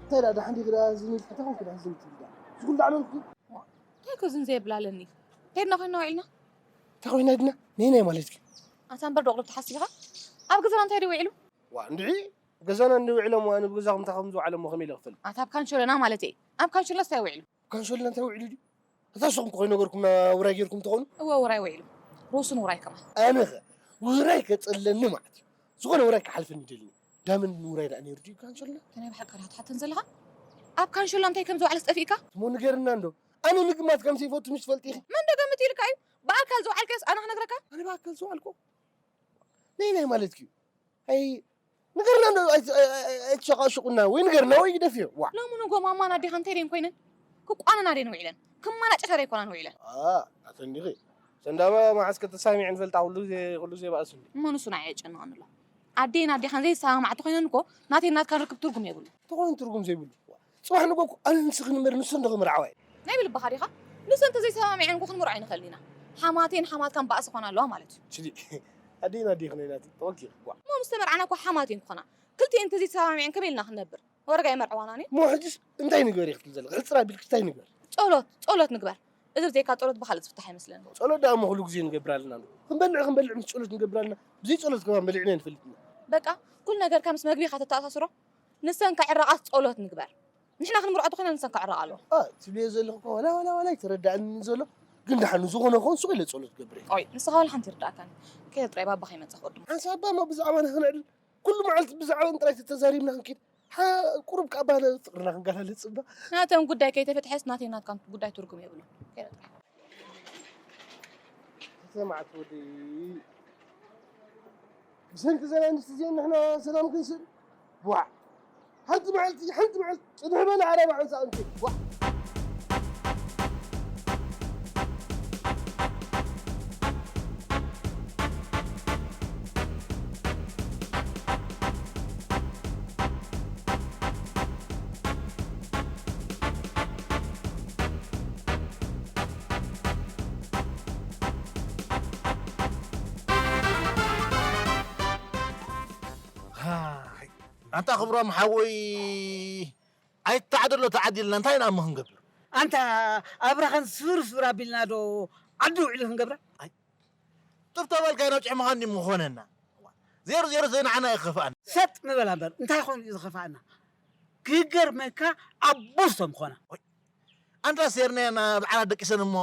እንታይ ደኣ ደሓን ዲኺ ደኣ ዝኒት እንታይ ኮንኪ ደኣ ዝኒት ደኣ? ዝኹሉ ደኣ ኣመልኩ። እንታይ ኮ ዝን ዘየብላለኒ? ከድና ኮይና ውዒልና? እንታይ ኮይና ድና? ነይ ናይ ማለት እዩ። ኣታ እምበር ዶ ቁሩብ ተሓሲብኻ? ኣብ ገዛና እንታይ ድዩ ውዒሉ? ዋ እንድዒ ገዛና እንዲ ውዒሎም ዋ ንብ ገዛኹም እንታይ ከም ዝውዓሎም ከመይ ኢለ ክፈልጥ? ኣታ ኣብ ካንሾለና ማለት እየ። ኣብ ካንሾለና እንታይ ውዒሉ? ካንሾልና እንታይ ውዒሉ ድዩ? እታ ንስኹም እኮ ከይነገርኩምና ውራይ ጌርኩም ትኾኑ? እወ ውራይ ውዒሉ። ሩሱን ውራይ ከማን። ኣነኸ ውራይ ከጸለኒ ማለት እዩ። ዝኾነ ውራይ ክሓልፈኒ ይደልኒ። ዳምን ውራይ ደኣ ነይሩ ድዩ ካንሾልና? እንታይ ናይ ብሓቂ ራህት ሓተን ዘለኻ? ኣብ ካንሾልና እንታይ ከም ዝውዓለ ስጠፊእካ? እሞ ንገርና እንዶ። ኣነ ምግማት ከም ዘይፈቱ ምሽ ትፈልጢ ኢኺ። መን ደገምት ኢልካ እዩ? ብኣካል ዝውዓልካዮስ ኣነ ክነግረካ? ኣነ ብኣካል ዝውዓልኩ? ነይ ናይ ማለት እዩ። ኣይ ንገርና እንዶ ኣይት- ኣይ- ኣይ- ኣይትሸቃሽቁና ወይ ንገርና ወይ ግደፍዮ። ዋ ሎሚ ንጎ ማማን ኣዴኻን እንታይ ደን ኮይነን? ክቋነና ደን ውዒለን። ክመናጨታ ደይ ኮናን ውዒለን። ኣ ኣተንዲኺ ሰንዳባ መዓስ ከተሳሚዕን ፈልጣ ኩሉ ዜ- ኩሉ ዜ ባእስሉ። እሞ ንሱ ንዓይ የጨንቐኒ ኣሎ። ኣዴን ኣዴኻን ዘይሰማማዕ ተኾይነን እኮ ናተይ ናትካን ርክብ ትርጉም የብሉ። ተኾይኑ ትርጉም ዘይብሉ። ጽባሕ ንጎ እኮ ኣነ ንስኺ ንበር ንሰን ዶ ክምርዓዋ እዩ? ናይ ብልብኻ ዲኻ? ንሰን እንተዘይሰማሚዐን እኮ ክንምርዖ ኣይንኽእልን ኢና። ሓማቴን ሓማትካን ባእሲ ኾና ኣለዋ ማለት እዩ። ሽዲ ኣዴን ኣዴኺ ነይ ናቲ ተወኪ ዋ እሞ ምስ ተመርዓና እኮ ሓማቴን ክኾና። ክልቲኤን እንተዘይተሰማሚዐን ከመይ ኢልና ክንነብር? ወረጋ ይመርዕዋና ኔ? እሞ ሕጅስ እንታይ ንግበር ኢኺ ትብል ዘለኺ? ሕጽር ኣቢልኪ እንታይ ንግበር? ጸሎት፣ ጸሎት ንግበር። እዚ ብዘይካ ጸሎት ብኻልእ ዝፍታሕ ኣይመስለኒ። ጸሎት ደኣ እሞ ኩሉ ግዜ ንገብር ኣለና። ክንበልዕ ክንበልዕ ምስ ጸሎት ንገብር ኣለና። ብዘይ ጸሎት ከማን በሊዕና ኣይንፈልጥን። በቃ ኩሉ ነገርካ ምስ መግቢኻ ተተኣሳስሮ? ንሰን ከዕረቓስ ጸሎት ንግበር። ንሕና ክንምርዖ ተኾይና ንሰን ከዕረቓ ኣለዎ። ኣ ትብልዮ ዘለኹ እኮ ዋላ ዋላ ዋላ ኣይተረዳእንን ዘሎ። ግን ደሓን ዝኾነ ኾን ሱቕ ኢለ ጸሎት ገብር እየ። ቆይ ንስኻ ዋላ ሓንቲ ይርዳእካኒ። ከይደ ጥራይ ባባ ከይመጽእ ክቕድሞ። ሓንሳብ ኣባ እሞ ብዛዕባና ክንዕልል ኩሉ መዓልቲ ብዛዕባን ጥራይ ተተዛሪብና ክንከይድ። ሓ- ቁሩብ ካብ ባህለ ፍቕርና ክንገላለጽ እባ። ናቶም ጉዳይ ከይተፈትሐስ ናተይ ናትካን ጉዳይ ትርጉም የብሉን። ከይደ ጥራይ። ሰማዕት ወደይ ብሰንኪ ዘን ኣንስቲ እዚአን ንሕና ሰላም ክንስእል ዋዕ ሓንቲ መዓልቲ ሓንቲ መዓልቲ ጽንሕ በለ ዓረባ ሓንሳ እንት ዋዕ ኣንታ ክብሮም ሓወይ ኣይተዓደሎ ተዓዲልና እንታይ ኢና እሞ ክንገብር? ኣንታ ኣብራኸን ስብር ስብር ኣቢልና ዶ ዓዲ ውዕሊ ክንገብራ? ጥርቶ በልካ ናብ ጭሕምኻ እንዲ ምኾነና ዜሮ ዜሮ ዘይንዓና ይኸፍኣና። ሰጥ ምበላ እምበር እንታይ ኮይኑ እዩ ዝኸፍኣና? ክገርመካ ኣቦስቶም ኾና። ኣንታ ሴርናያ ናብ ዓራት ደቂሰን እሞ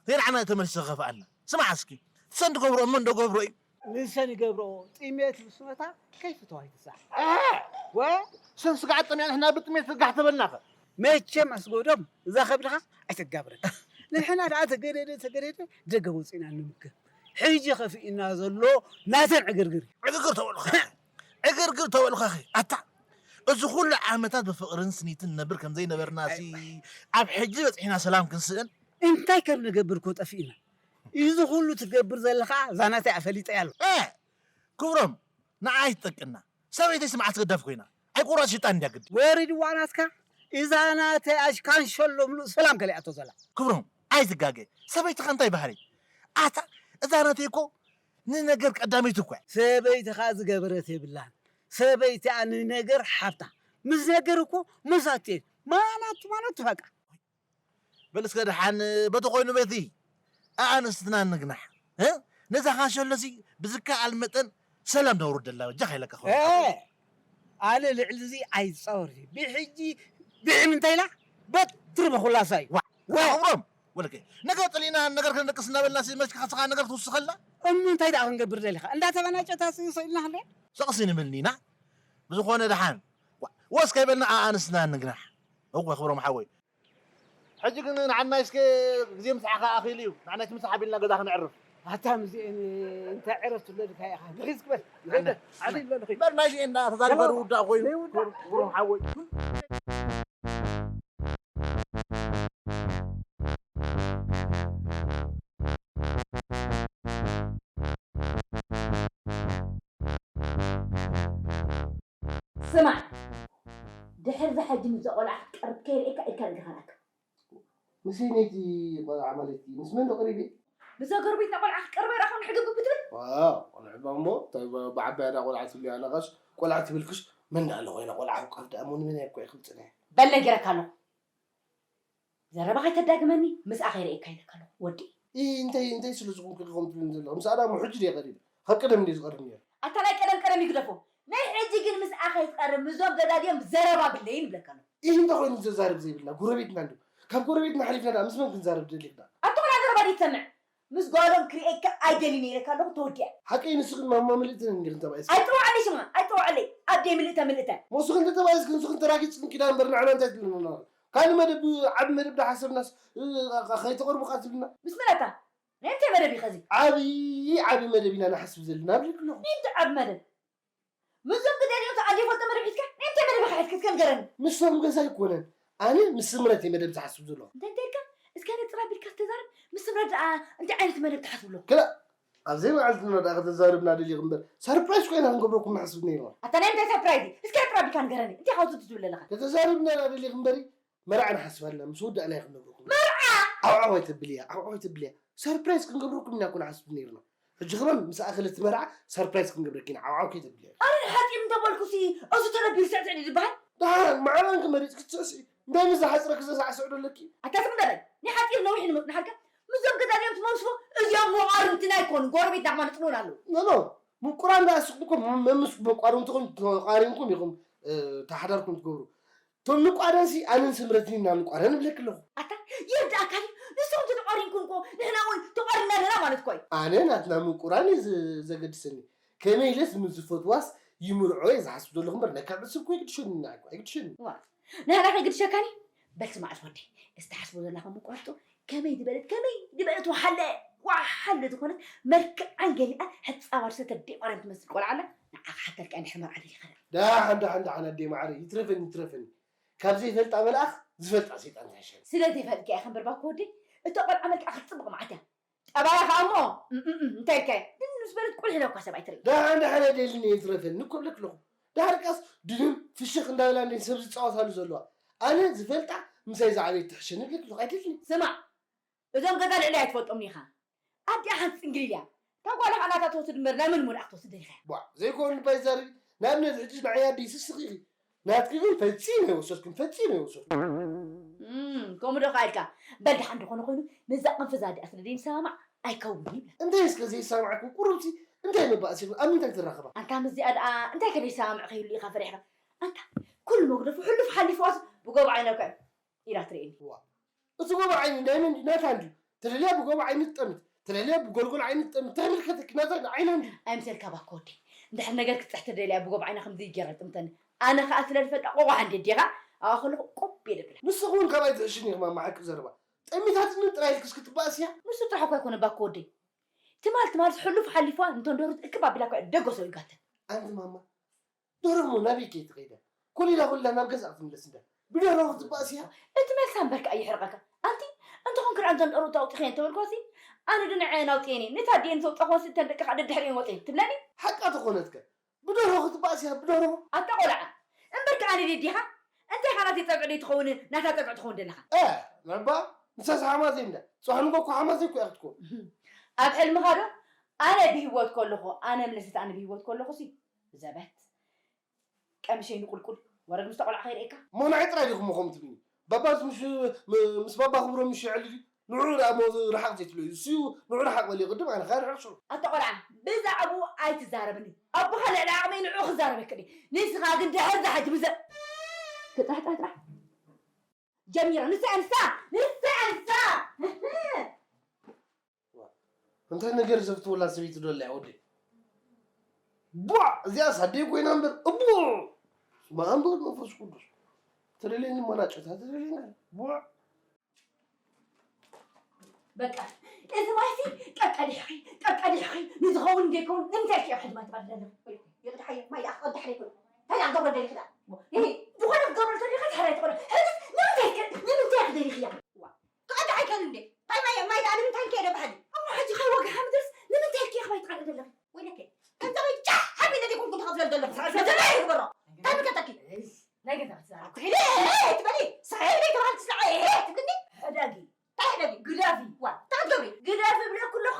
ዘይንዓና ተመሊሱ ዝኸፍኣና። ስማዕ እስኪ ሰን ትገብሮ እሞ እንደገብሮ እዩ። ንሰን ይገብሮ ጥሜት ልስኖታ ከይፍተዋ ይትሳዕ። ወ ሰን ስጋዕ ጠሚያ ንሕና ብጥሜት ትጋሕ ተበልናኸ። መቸም ኣስጎዶም እዛ ከብድኻ ኣይተጋብረን። ንሕና ደኣ ተገደደ ተገደደ ደገ ወፂና ንምገብ። ሕጂ ከፊእና ዘሎ ናተን ዕግርግር እዩ። ዕግርግር ተበልካ ዕግርግር ተበልካ ኣታ እዚ ኩሉ ዓመታት ብፍቕርን ስኒትን ነብር ከም ዘይነበርና ሲ ኣብ ሕጂ በፂሕና ሰላም ክንስእን እንታይ ከም ንገብር ኮ ጠፊእና። እዚ ኩሉ ትገብር ዘለኻ ዛናተይ ኣፈሊጠ ያሎ። ክብሮም ንዓይ ትጠቅና ሰበይተይ ስምዓት ገዳፍ ኮይና ኣይቁራፅ ሽጣን እንዲያ ግዲ ወሪድዋ ናትካ እዛ ናተይ ኣሽካንሸሎ ምሉእ ሰላም ከሊኣቶ ዘላ። ክብሮም ኣይትጋገ ሰበይትኻ እንታይ ባህሪ ኣታ እዛ ናተይ እኮ ንነገር ቀዳመይቲ እኮ ሰበይትኻ ዝገበረት የብላን ሰበይቲኣ ንነገር ሓብታ ምስ ነገር እኮ መሳቴ ማናቱ ማናቱ በቃ በል እስከ ደሓን በቲ ኮይኑ በቲ ኣኣንስትና ንግናሕ እ? ነዛ ካሸሎሲ ብዝከኣል መጠን ሰላም ነውርደላ በጃኻ ኢለካ ኾነ እ፣ ኣነ ልዕሊ እዚ ኣይፃወር ብሕጂ ብዕም እንታይ ኢላ በትሪ በኹላሳ እዩ ዋ ዋ ክብሮም ወለከ ነገር ጥሊና ነገር ከነደቅስ እናበልና ሲ መሽካ ስኻ ነገር ትውስኸልና እምኑ እንታይ ደኣ ክንገብር ደሊኻ እንዳተበናጨታ ስኢልና ክንሪኣ ሰቕሲ ንብልኒና ብዝኾነ ደሓን ወስ ከይበልና ኣኣንስትና ንግናሕ እወ ክብሮም ሓወይ ሕጂ ግን ንዓናይ እስከ ግዜ ምሳሕኻ ኣኺሉ እዩ። ንዓናይ ምሳሕ ኣቢልና ገዛ ክነዕርፍ። ኣታ ምዚኤን እንታይ ዕረፍ ትብለልካ ኢኻ። ንኺድ ክበል። ንዓና። ንኺድ። ዓዲ ይበል ንኺድ። እምበር ናይዚኤን ዳ ተዛሪበ ሰላም። ውዳእ ኮይኑ ዘይውዳእ። ክብሮም ሓወይ። ስማዕ፣ ድሕርዚ ሕጂ ምስዛ ቆልዓ ክትቀርብ ከይርእየካ ኢድካ ርኢኻ ንኣካ። ምስይ ነይቲ ቆልዓ ማለት እዩ። ምስ መን ዶ ቀሪበ? ብዛ ጎረቤትና ቆልዓ ክትቀርባ ይረኣኹ ንሕግብ ብትብል። ዋው፣ ቆልዓ እባ እሞ፣ እንታይ እባ ብዓባያ ዳ ቆልዓ ትብልያ ኣለኻስ፣ ቆልዓ ትብልክስ፣ መን ዳ ኣሎ ኮይና ቆልዓ ክቀፍ ደኣ፣ ሞን መን እኮ ይኽልጽነ። በል ነጊረካ ኣለኹ። ዘረባ ከይተዳግመኒ፣ ምስኣ ከይርእየካ ኢለካ ኣለኹ፣ ወዲ። ኢ፣ እንታይ፣ እንታይ ስለ ዝኾንኩ ኢኹም ትብልኒ ዘለኹም? ምስኣ ደኣ እሞ ሕጂ ድየ ቀሪበ? ካብ ቀደም ድየ ዝቐርብ ነይሩ? ኣታ ናይ ቀደም ቀደም ይግደፎ። ናይ ሕጂ ግን ምስኣ ከይትቐርብ፣ ምስዞም ገዛ እዚኦም ዘረባ ብለይን ይብለካ ኣለኹ። ኢ፣ እንታይ ኮይኑ ዘዛርብ ዘይብልና? ጎረቤትና እንድዩ። ካብ ጎረቤትና ሓሊፍና ደኣ ምስ መን ክንዛረብ ደሊኽና? ኣታ ቆልዓ ዘረባ ድዩ ትሰምዕ? ምስ ጓሎም ክርእየካ ኣይደልን እየ ኢለካ ኣለኹ ተወዲኣ። ሓቀይ ንስኽን ማማ ምልእተን እንዲኽን ተባኢስክን። ኣይጥውዓለይ ሽማ ኣይጥውዓለይ ኣደይ ምልእተ ምልእተ። ሞስኽን ተተባኢስክን ንስኽን ተራጊጽክን ኪዳን እምበር ንዓና እንታይ ትብልና ኣለኻ? ካልእ መደብ ዓቢ መደብ ዳሓሰብናስ ከይተቕርቡኻ ትብልና። ምስ መን ኣታ? ናይ እንታይ መደብ እዩ ኸዚ? ዓብዪ ዓቢ መደብ ኢና ንሓስብ ዘለና ኣብለኪ ኣለኹ። ናይ እንታይ ዓቢ መደብ? ምስዞም ግዳይ ዲኦም ተዓል ይፈልጦ መደብ ሒዝካ ናይ እንታይ መደብ ኢኻ ሒዝካ እስከ ንገረኒ። ምስቶም ገዛ ኣይኮነን ኣነ ምስ ስምረት እየ መደብ ዝሓስብ ዘለኹ። እንታይ እንታይ ኢልካ? እስከ ነፅር ኣቢልካ ዝተዛረብ ምስ ስምረት ደኣ እንታይ ዓይነት መደብ ትሓስቡ ኣለኹ? ክላእ ኣብ ዘይመዓልትና ደኣ ከተዛርብና ደሊኺ እምበር ሰርፕራይዝ ኮይና ክንገብረኩም ንሓስብ ነይርና። ኣታ ናይ እንታይ ሰርፕራይዝ እዩ? እስከ ነፅር ኣቢልካ ንገረኒ እንታይ ኢኻ ውፅእ ትብል ዘለኻ? ከተዛርብና ደኣ ደሊኺ እምበሪ መርዓ ንሓስብ ኣለና ምስ ወዳእናዮ ክንነግረኩም ኢና። መርዓ! ዓውዓው ኣይተብልያ ዓውዓው ኣይተብልያ ሰርፕራይዝ ክንገብረኩም ኢና እኮ ንሓስብ ነይርና። ሕጂ ከማን ምስ ኣኸለት መርዓ ሰርፕራይዝ ክንገብረኪ ኢና ዓውዓው ከይተብልያ። ኣረ ንሓፂር እንተበልኩሲ እዚ ተነቢሩ ስዕስዕ ድዩ ዝበሃል? ደሓን መዓላንኪ መሪፅኪ ትስዕስዒ እንታይ ምስ ዝሓፅረኪ ዘሳዕስዕ ዶ ኣለኪ? ኣታ ስቕ በል ናይ ሓፂር ነዊሕ ንሓልካ ምስዞም ገዛዚኦም ትመልስዎ እዚኦም መቋርንትና ኣይኮኑ ጎረቤት ዳማ ንፅንውን ኣለዉ። ኖኖ ምቁራን ደኣ ንስኹም እኮ መምስ መቋርንትኹም ተቋሪንኩም ኢኹም ተሓዳርኩም ትገብሩ። ቶም ንቋረንሲ ኣነን ስምረትን ኢና ንቋረን እብለኪ ኣለኹ። ኣታ ይርድኣካ ድዩ ንስኹም ተተቋሪንኩም እኮ ንሕና እውን ተቋሪና ኣለና ማለት እኮ እዩ። ኣነ ናትና ምቁራን እዩ ዘገድሰኒ። ከመይ ኢለስ ምስ ዝፈትዋስ ይምርዖ እየ ዝሓስብ ዘለኹ እምበር ናይ ካልእ ሰብ እኮ ኣይግድሸንን ኣይግድሸንን። ዋ ንሕና ከይግድሸካኒ በል ስማዕ ዝወደይ እዚ ትሓስቦ ዘለኻ ምቁራቶ ከመይ ዝበለት ከመይ ዝበለት ወሓለ ወሓለ ዝኾነት መልክዓን ገሊኣ ሕፃባ ድሰተ ደይ ማርያም ትመስል ቆልዓ ኣላ ንዓ ክሓተልካ እየ እንድሕር መርዓ ደሊኻ ደኣ። ደሓን ደሓን ደሓን ኣደይ መዓረይ ይትረፈኒ ይትረፈኒ ካብ ዘይፈልጣ መልኣኽ ዝፈልጣ ሰይጣን ትሕሸኒ። ስለ ዘይፈልጥካ ኢኻ እምበር ባኮ ወደይ እታ ቆልዓ መልክዓ ክትፅብቕ መዓት እያ ጠባያ ከዓ እሞ እንታይ ኢልካዮ ድንስ በለት ቁልሕ ኢለ እኳ ሰብ ኣይትርኢ። ደሓን ደሓን ኣደይ ልኒ ይትረፈኒ እኮ እብለኪ ኣለኹ። ደሓር ከኣስ ድንን ፍሽኽ እንዳበላ እንዴን ሰብ ዝፃወታሉ ዘለዋ ኣነ ዝፈልጣ ምሳይ ዝዓበየት ትሕሸኒ እብለኪ ኣለኹ ኣይደልኒ። ስማዕ እዞም ገዛ ልዕለይ ኣይትፈልጦምን ኢኻ። ኣዲኣ ሓንቲ ፅንግሊል እያ። እታ ጓል ከዓ ናታ ትወስድ እምበር ናይ መን ሙሉኣ ክትወስድ ደሊኻ እያ? ቧዕ ዘይኮን እባ ይዛረቢ። ንኣብነት ሕጂ ንዓይ ኣደይ ስስኺ ኢኺ። ናትኪ ግን ፈጺመ ኣይወሰድኩን ፈጺመ ኣይወሰድኩን። እም፣ ከምኡ ዶ ከዓ ኢልካ። በል ደሓን ዝኾነ ኮይኑ ምስዛ ቅንፍዛ ኣዲኣ ስለ ዘይንሰማማዕ ኣይከውንን ይብላ። እንታይ እስከ ዘይሰማማዕኩም ቁሩብሲ እንታይ መባእሲ ይኹን ኣብ ምንታይ ትራኸባ? ኣንታ ምስዚኣ ደኣ እንታይ ከ ዘይሰማምዕ ከይህሉ ኢኻ ፈሪሕካ? ኣንታ ኩሉ መጉደፉ ሕሉፍ ሓሊፍዋስ ብጎቦ ዓይና እኳ ኢላ ትርእየኒ። ዋ እቲ ጎቦ ዓይኒ ናይ መን ድዩ? ናታ እንድዩ። ተደልያ ብጎቦ ዓይኒ ትጠምት፣ ተደልያ ብጎልጎል ዓይኒ ትጠምት። እንታይ ይምልከተኪ? ናታ ዓይና እንድዩ። ኣይምሰልካ ባኮ ወደይ። እንድሕር ነገር ክትፅሕት ደልያ ብጎቦ ዓይና ከምዚ ገይራ ትጥምተኒ። ኣነ ኸኣ ስለ ዝፈልጣ ቆቋሕ እንድየ ኣዴኻ ኣብኣ ከለኹ ቆብ እየ ደብላ። ንስኺ እውን ካባይ ትሕሽኒ ኢኺ ማማ ሓቂ ዘረባ። ጠሚታትኒ ጥራይ ኢልኪ እስኪ ትባእስያ። ንሱ ጥራሕ እኳ ኣይኮነ ባኮ ወደይ። ትማል ትማልስ ሕሉፍ ሓሊፋ ንተንደሩት እክብ ኣቢላ እኳ እየ ደጎሰ ወይጋተን። ኣንቲ ማማ ደርሆ እሞ ናበይ ከይትኸይዳ? ኮሊላ ኮሊላ ናብ ገዛኣ ክትምለስ እንዳ ብደርሆ ክትባእስ እያ። እቲ መልሳ እምበር ከኣ ይሕርቐካ። ኣንቲ እንተኾንኪ ደኣ እተን ደርሆ ኣውጢኽየን እንተበልኳሲ ኣነ ዶ ንዐኣን ኣውጺኤን እየ። ነታ ኣዲኤን ዘውጻእክዋሲ እተን ደቂ ከኣ ደድሕሪኤን ወጺኤን ትብለኒ? ሓቃ ተኾነትከ ብደርሆ ክትባእስ እያ ብደርሆ። ኣታ ቆልዓ እምበር ከኣ ኣነ ደይ ዲኻ? እንታይ ኢኻ ናተይ ጸግዒ ደይ ትኸውን ናታ ጸግዒ ትኸውን ደለኻ? እ ንዕባ ንሳስ ሓማተይ እንዳ ጽባሕ ንጎ እኮ ሓማተይ እኮ እያ ክትኮን። ኣብ ሕልምኻ ዶ ኣነ ብህይወት ከለኹ ኣነ ምለሰት ኣነ ብህይወት ከለኹሲ ዘበት ቀምሸይ ንቁልቁል ወረግ ምስ ተቆልዓ ከይርእየካ። እሞ ንዓይ ጥራይ ዲኹም ከምኡ ትብልኒ? ባባስ ምስ ምስ ባባ ክብሮም ምሽ ይዕሊ ድዩ? ንዑ ደኣ እሞ ርሓቕ ዘይትብለዩ። እሱ ንዑ ርሓቕ በልዮ ቅድም ኣነ ከኣ ርሕቕ ሽዑ። ኣታ ቆልዓ ብዛዕብኡ ኣይትዛረብኒ። ኣቦኻ ልዕሊ ዓቕመይ ንዑ ክዛረበካ ድየ? ንስኻ ግን ድሕር እዛ ሕጂ ብዘ ጥራሕ ጥራሕ ጥራሕ ጀሚራ ንሳ እያ ንሳ ንሳ እያ ንሳ። እንታይ ነገር ዘፍትወላ ሰበይቲ ዶ ኣላ ወደይ? ቧዕ እዚኣስ ኣደይ ኮይና እምበር እቡ ስማ እምበር መንፈስ ቅዱስ ተደልየኒ ማናጨታ ተደልየኒ ቧዕ በቃ እዚ ማይሲ ቀቀዲሕኺ ቀቀዲሕኺ ንዝኸውን ዘይከውን ንምንታይ ኪ ሕድማ ትባል ዘለኹ ይቕድሓየ ማይ ደኣ ክቐድሕ ዘይኮነ እንታይ ደኣ ክገብሮ ደሊኺ ደኣ ይሄ ዝኾነ ክገብሮ ተደሊኻ ዝሓላይ ትኾነ ሕድስ ንምንታይ ከ ንምንታይ ክደሊኽያ ክቐድሕ ኣይከል እንዴ እንታይ ማይ ማይ ደኣ ንምንታይ ከየደ ባህሊ እሞ ሕጂ ከይወግሓ ምድርስ ንምንታይ ከ ክባይ ትቐድሕ ዘለኺ ወይለከ ከምዛ ወይ ጫሕ ሓቢለ ዘይኮንኩ ተኸፍለል ዘለኹ ስለዘላ ይግበሮ እንታይ ምከተኪ ናይ ገዛ ክትዛረብ ትበሊ ሳይ ናይ ተባህል ትስዓ ትብልኒ ሕደጊ እንታይ ሕደጊ ግደፊ ዋ እንታይ ክትገብሪ ግደፊ ብለኩ ኣለኹ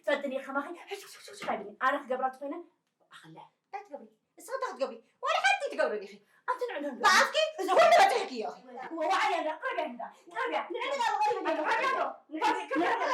ፈትኒ ከማኺ ሕሽ ሕሽ ሕሽ ኣይብልኒ። ኣነ ክገብራ ተኾይነ ኣኸለ። እንታይ ትገብሪ? እስኺ እንታይ ክትገብሪ? ዋላ ሓንቲ ትገብሪ ዲኺ? ኣንቲ ንዕዶ እንዶ። ብኣፍኪ እዚ ኩሉ በፂሕኪ እዮ። ወ-፣ ወዓል ያለ ቅርብ ያለ ቅርብ ያ። ንዕዶ እንዶ። ንዕዶ እንዶ። ንዕዶ እንዶ።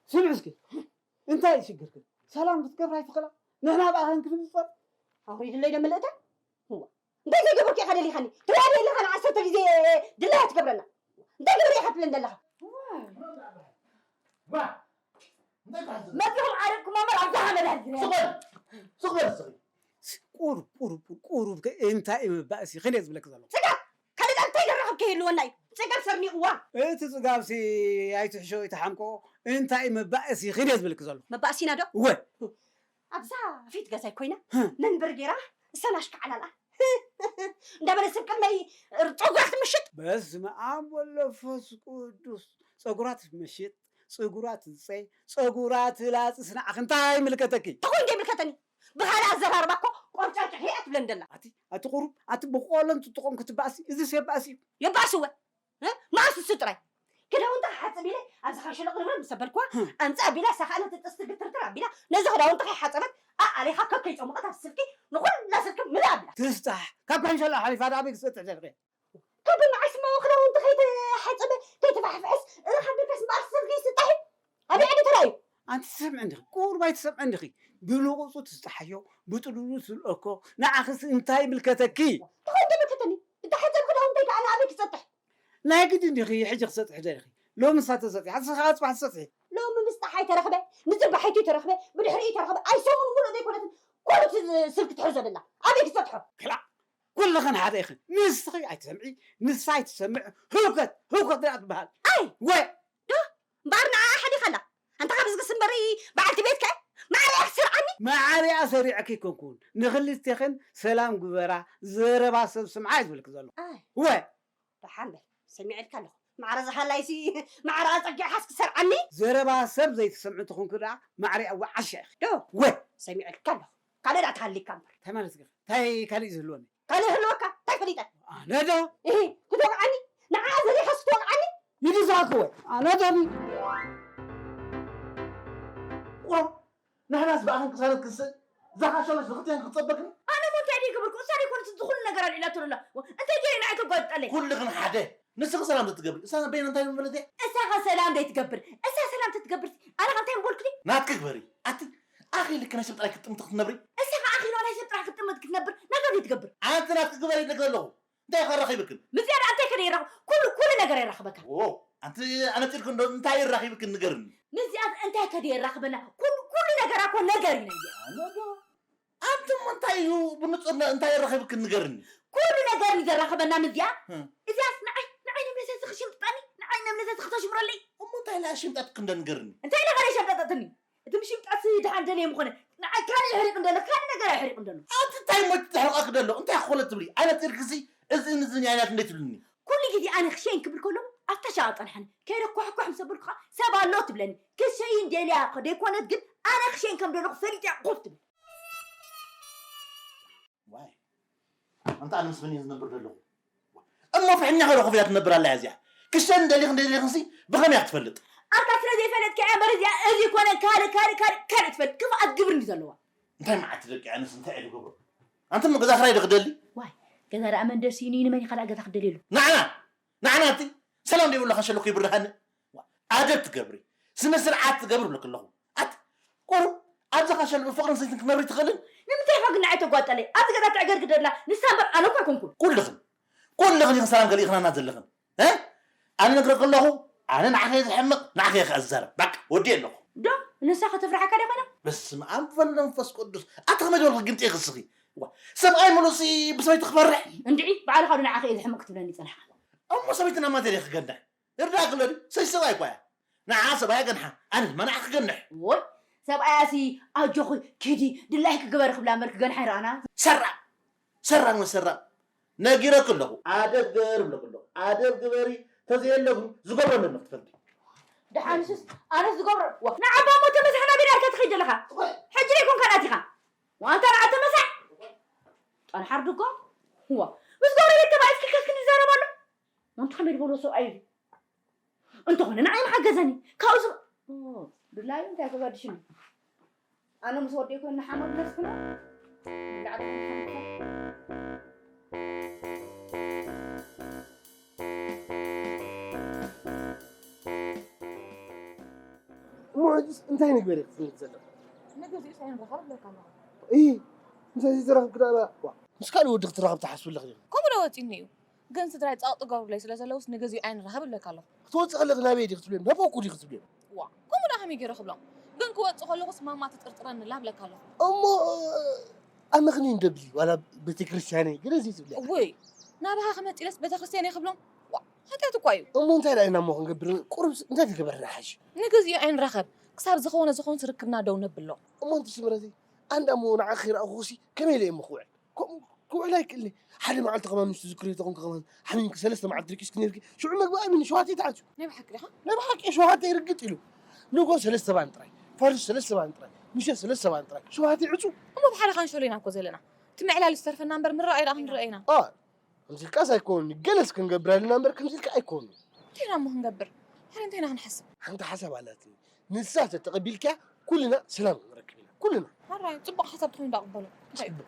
ስምዒ እስኪ፣ እንታይ እዩ ሽግርክን? ሰላም ክትገብራ ኣይትኽእላ? ንሕና ብኣኸን ክንምፀር ኣውሪድለይ ደምልእታ። እዋ፣ እንታይ ዘይገበርኩ ኢኻ ደሊኻኒ? ትብላ ደለኻ ንዓሰርተ ግዜ ድላያ ትገብረና። እንታይ ግብሪ ኢኻ ትብለን ዘለኻ? መፂኹም ዓረቅኩም ኣመር ኣብዛ ሓመድ ሃዝነ። ስቕ በል፣ ስቕ በል እስኺ። ቁሩብ ቁሩብ ቁሩብ እንታይ እዩ ምባእሲ ኸን እየ ዝብለክ ዘለኹ። ስጋብ ካልእ እንታይ ዘራኸብ ከይህልወና እዩ። ጽጋብ ሰርኒቕዋ። እቲ ጽጋብሲ ኣይትሕሾ ኣይትሓምቆ። እንታይ ምባእሲ ኸን እየ ዝብለክ ዘለኹ። መባእሲና ዶ? እወ። ኣብዛ ፊት ገዛይ ኮይና መንበር ገይራ እሰን ኣሽካዕላላ እንዳበለ ሰብ ቅድመይ ጸጉራ ትምሽጥ። በስመ ኣብ ወወልድ ወመንፈስ ቅዱስ። ጸጉራ ትምሽጥ፣ ጸጉራ ትልጸ፣ ጸጉራ ትላጽስ ንዓኺ እንታይ ይምልከተኪ? ተኾይን ከይምልከተኒ። ብኻልእ ኣዘራርባ እኮ ቆርጫጭ ሄኣ ትብለን ደላ። ኣቲ ኣቲ ቁሩብ ኣቲ ብቆሎን ጥጥቆን ክትባእሲ እዚ ሴባእሲ እዩ። የባእስወ። እ? መዓስ እሱ ጥራይ ክዳውንቲ ክሓጽብ ኢለ ኣብዚ ካንሸሎ ቅርብርብ ምስ ኣበልኩዋ ኣምጽእ ኣቢላ እሳ ከኣ ነቲ ጥስቲ ግትርትር ኣቢላ ነዚ ክዳውንቲ ከይሓጸበት ኣኣሊኻ ከከይጸሙቐት ኣብ ስልኪ ንኹላ ስልኪ ምልእ ኣቢላ። ትስጣሕ ካብ ካንሸሎ ሓሊፋ ዳ ኣበይ ክሰጥሕ ደሊኺ? ካብ ንዓይስ እሞ ክዳውንቲ ከይተሓጸበ ከይተፋሕፍሐስ ረኻቢልካስ እምበኣር ስልኪ ይስጣሕ እዩ። ኣበይ ዓዲ ተራእዩ? ኣንቲ ትሰምዒ እንዲኺ፣ ቁሩብ ኣይትሰምዒ እንዲኺ። ብንቑጹ ትስጣሕዮ፣ ብጥሉሉ ትስልኦኮ፣ ንዓኽስ እንታይ ይምልከተኪ? እንታይ ይምልከተኒ? እተሓጸብ ክዳውንተይ ከኣ ንኣበይ ክጸጥሕ? ናይ ግድን ዲኺ ሕጂ ክሰጥሕ ደሊኺ? ሎሚ ንሳ ተሰጢሓ፣ ንስኺ ከኣ ጽባሕ ትሰጥሒ። ሎሚ ምስጣሕ ኣይተረኽበ፣ ንጽባሒቱ ይተረኽበ፣ ብድሕሪኡ ይተረኽበ፣ ኣይ ሰሙን ሙሉእ ዘይኮነትን ኩሉ እቲ ስልኪ ትሕዞ ደላ። ኣበይ ክጸጥሖ? ክላእ! ኩልኽን ሓደ ኢኽን። ንስኺ ኣይትሰምዒ፣ ንሳ ኣይትሰምዕ፣ ህውከት፣ ህውከት ደኣ ትበሃል። ኣይ! ወ! ዶ እምበኣር ንዓኣ ሓሊኻላ። ኣንታ ካብ ዝግስ እምበሪ በዓልቲ ቤትከ ማዕሪኣ ክትሰርዓኒ? ማዕሪኣ ሰሪዐኪ ኣይኮንኩን። ንኽልቴኽን ሰላም ግበራ፣ ዘረባ ሰብ ስምዓ እየ ዝብልኪ ዘለኹ። ኣይ! ወ! ደሓን በል፣ ሰሚዐልካ ኣለኹ። ማዕረ ዝሃላይሲ ማዕረ ኣጸጊዕኻስ ክሰርዓኒ? ዘረባ ሰብ ዘይትሰምዒ እንተኾንኪ ደኣ ማዕረ ኣዋዓሻ ኢኺ። ዶ? ወ! ሰሚዐልካ ኣለኹ። ካልእ ደኣ ተሃሊካ እምበር። እንታይ ማለት ኢኺ? እንታይ ካልእ እዩ ዝህልወኒ? ካልእ ህልወካ እንታይ ፈሊጠ? ኣነ ዶ? እሂ፣ ክትወቕዓኒ? ንዓኣ ዘሪኻስ ክትወቕዓኒ? ይድዛክወ ኣነ ዶ? ቁሩብ ንሕናስ ብኣኽን ቅሳነት ክንስእ ዝሓሸሎስ ንኽልቴን ክትጸበክን? ኣነ እሞ እንታይ ድየ ገበርኩ? እሳ ደይኮነት እዚ ኩሉ ነገር ኣልዒላቶ ዘላ። እንታይ ገይረ ንዓይ ተጓጥጠለይ? ኩልኽን ሓደ። ንስኺ ሰላም ዘይትገብሪ። እሳ በይነ እንታይ ምበለት እያ? እሳኸ ሰላም ደይትገብር? እሳ ሰላም ተትገብርሲ ኣነ ኸ እንታይ ምበልኩ ድየ? ናትኪ ግበሪ። ኣቲ ኣኺልኪ ናይ ሰብ ጥራይ ክትጥምቲ ክትነብሪ? እሳኸ ኣኺልዋ ናይ ሰብ ጥራሕ ክትጥምት ክትነብር ነገር ደይትገብር? ኣንቲ ናትኪ ግበሪ ኢለኪ ዘለኹ። እንታይ ከራኺብክን? ምስዚኣ ደኣ እንታይ ከ ደየራኽ-? ኩሉ፣ ኩሉ ነገር የራኽበካ። ዎ፣ ኣንቲ ኣነጺርክን ዶ እንታይ የራኺብክን ንገርኒ? ምስዚኣ እንታይ ከ ደየራኽበና? ኩሉ፣ ኩሉ ነገራ እኮ ነገር እዩ ነየ። ኣነ ዶ? ኣንቲ እሞ እንታይ እዩ ብንጹር ነ-፣ እንታይ የራኺብክን ንገርኒ? ኩሉ ነገር እዩ ዘራኽበና ምስዚኣ። እ። እዚኣስ ንዓይ፣ ንዓይ ነብነሰ ዝኽሽምጥጣኒ፣ ንዓይ ነብነሰ ዝኽተሽምረለይ። እሞ እንታይ ኢላ ሽምጣትክን ዶ ንገርኒ? እንታይ ኢላ ካልእ ሸምጠጠትኒ? እቲ ምሽምጣት ደሓን ደልየ ምኾነ፣ ንዓይ ካልእ የሕሪቕ እንደሎ፣ ካልእ ነገር ኣይሕሪቕ እንደሎ። ኣቲ እንታይ እሞ ተሕርቐኪ ደሎ? እንታይ ኮለ ትብሊ? ኣነ ጽርክሲ እዝን እዝን ኣይናት እንዴት ትብልኒ? ኩሉ ግዜ ኣነ ክሸይን ክብል ከሎ ኣብታ ሻቕ ጸንሓኒ። ከይደ ኮሕኮሕ ምስ ኣበልኩ ኸኣ ሰብ ኣሎ ትብለኒ። ክሸይን ደልያ እኮ ደይኮነት ግን ኣነ ክሸይን ከም ደለኹ ፈሊጠ እያ ኮፍ ትብል። ዋይ ኣንታ ኣነ ምስ መን እየ ዝነብር ዘለኹ? እሞ ፍሕኛ ከሎ ኮፍ ኢላ ትነብር ኣላ እያ እዚኣ። ክሸን ደሊኽን ደሊኽንሲ ብኸመይ እያ ክትፈልጥ? ኣታ ስለ ዘይፈለጥካ እያ እምበር እዚኣ እዚ ኮነ ካልእ ካልእ ካልእ ካልእ ትፈልጥ ክፍኣት ግብሪ እንዲ ዘለዋ። እንታይ መዓት ደቂ ኣነስ እንታይ እየ ዝገብሮ? ኣንቲ እሞ ገዛ ክራይ ዶ ክደሊ? ዋይ ገዛ ደኣ መን ደርሲኒ ንመን ኢኻ ደኣ ገዛ ክደልየሉ? ንዓና ንዓና ኣቲ ሰላም ደይብሉ ካሸሎ ከይብርሃኒ። ኣደብ ትገብሪ ስነ ስርዓት ትገብሪ ብለክ ኣለኹ። ኣቲ ቁሩብ ኣብዚ ካሸሎ ብፍቕርን ሰይትን ክትነብሪ ትኽእልን? ንምንታይ ኢኻ ግን ንዓይ ተጓጠለይ? ኣብዚ ገዛ ተዕገርግደላ ንሳ እምበር ኣነ እኮ ኣይኮንኩን። ኩልኽን ኩልኽን ኢኽን ሰላም ገሊእኽናና ዘለኽን። እ? ኣነ ነግረክ ኣለኹ ኣነ ንዓኺ እየ ዝሕምቕ፣ ንዓኺ እየ ክእዘር። በቃ፣ ወዲኤ ኣለኹ። ዶ ንሳ ከተፍርሓካ ዶ ኮይና? በስመ ኣብ ወወልድ ወመንፈስ ቅዱስ። ኣታ ከመይ ዝበልኺ ግምጢ ኢኺ እስኺ? ዋ፣ ሰብኣይ ምሉእሲ ብሰበይቲ ክፈርሕ? እንድዒ፣ ባዕልኻ ዶ ንዓኺ እየ ዝሕምቕ ክትብለኒ ጸኒሕካ? እሞ ሰበይቲ ናብ ማን ተሪኺ ክገንሕ? ይርዳእኪ ኣሎ ድዩ? ሰይ ሰብኣይ እኳ እያ። ንዓ ሰብኣያ ገንሓ፣ ኣነ ድማ ንዓ ክገንሕ። ወይ፣ ሰብኣያሲ ኣጆኺ ኪዲ ድላይኪ ግበሪ ክብላ እምበር ክገንሓ ይረኣና። ሰራቕ! ሰራቕ መሰራቕ! ነጊረኪ ኣለኹ። ኣደብ ግበር እብለኪ ኣለኹ። ኣደብ ግበሪ፣ ተዘየለኹ ዝገብሮ ኣለና ክትፈልጢ። ደሓንስስ ኣነስ ዝገብሮ፣ ዋ፣ ንዓባ እሞ ተመሳሕና ቤት ኣልካ ትኸይድ ዘለኻ። ሕጂ ደይኮንካ ናቲኻ። ዋንታ ንዓ ተመሳሕ። ጠንሓር ድጎ? ዋ፣ ምስ ጎረቤት ተባኢስኪ ከስክን ይዛረብ ኣሎ። ኣንቲ ከመይ ዝበሎ ሰብኣይ እዩ? እንተኾነ ንዓይ ምሓገዘኒ። ካብኡ ዝብ-፣ ኦ፣ ድላዩ እንታይ ተጋድሽኒ? ኣነ ምስ ወደይ ኮይኑ ንሓመዱ ነስክኖ። ንላዕሊ ንሓመዱ። እሞ ሕጅስ እንታይ ንግበር ኢኺ ትብሊ ዘለኺ? ንግዚኡ ሳይንረኸብ እብለካ ኣለኹ። እይ፣ ምሳይ ዘይተራኸብኪ ደኣ፣ ዋ፣ ምስ ካልእ ወዲ ክትራኸብ ትሓስቢ ኣለኺ ዲኺ? ከምኡ ዶ ወጺኒ እዩ? ግን ስድራይ ጸቕጢ ገብሩለይ ስለ ዘለውስ ንግዚኡ ኣይንራኸብ እብለካ ኣለኹ። ክትወጽእ ከለኺ ናበይ ዲኺ ትብልዮም? ናብ ኣቦኩ ዲኺ ትብልዮም? ዋ፣ ከምኡ ዶ ከመይ ገይረ ክብሎም? ግን ክወጽእ ከለኹስ ማማ ትጥርጥረኒ ኣላ እብለካ ኣለኹ። እሞ ኣመኽንዩ እንደብሊ ዋላ ቤተክርስትያነይ ገለ ዘይትብልያ? እውይ፣ ናባኻ ክመጽእ ኢለስ ቤተክርስትያነይ ክብሎም? ዋ፣ ሓጢኣት እኳ እዩ። እሞ እንታይ ደኣ ኢና እሞ ክንገብር? ቁሩብ እንታይ ተገበርና ሓይሽ? ንግዚኡ ኣይንራኸብ። ክሳብ ዝኾነ ዝኾንስ ርክብና ደው ነብሎ። እሞ ኣንቲ ስምረተይ፣ ኣንዳ እሞ ንዓኺ ከይረኣኹኺሲ ከመይ ኢለ እየ እሞ ክውዕል? ከምኡ ክውዕል ኣይክእልን እየ። ሓደ መዓልቲ ከማን ምስ ትዝክርዮ ተኾንኪ ከማን ሓሚምኪ ሰለስተ መዓልቲ ደቂስኪ ነይርኪ። ሽዑ መግቢ ኣይብልኒ፣ ሸውሃተይ ተዓጽዩ። ናይ ብሓቂ ዲኻ? ናይ ብሓቂ ሸውሃተይ ርግጥ ኢሉ። ንጎ ሰለስተ ባኒ ጥራይ፣ ፈርስ ሰለስተ ባኒ ጥራይ፣ ምሸት ሰለስተ ባኒ ጥራይ፣ ሸውሃተይ ዕጹው። እሞ ብሓደ ካንሸሎ ኢና እኮ ዘለና። እቲ ምዕላል ዝተርፈና እምበር ምርኣይ ደኣ ክንርአ ኢና። አ፣ ከምዚ ኢልካስ ኣይኮኑን። ገለስ ክንገብር ኣለና እምበር ከምዚ ኢልካ ኣይኮኑን። እንታይ ኢና እሞ ክንገብር? ሕረ እንታይ ኢና ክንሓስብ? ሓንቲ ሓሳብ ኣላትኒ። ንሳ ተተቐቢልክያ ኩልና ሰላም ክንረክብ ኢና። ኩልና። ሕራይ፣ ጽቡቕ ሓሳብ ተኾይኑ ዶ ኣቕበሎ? እንታይ እዩ?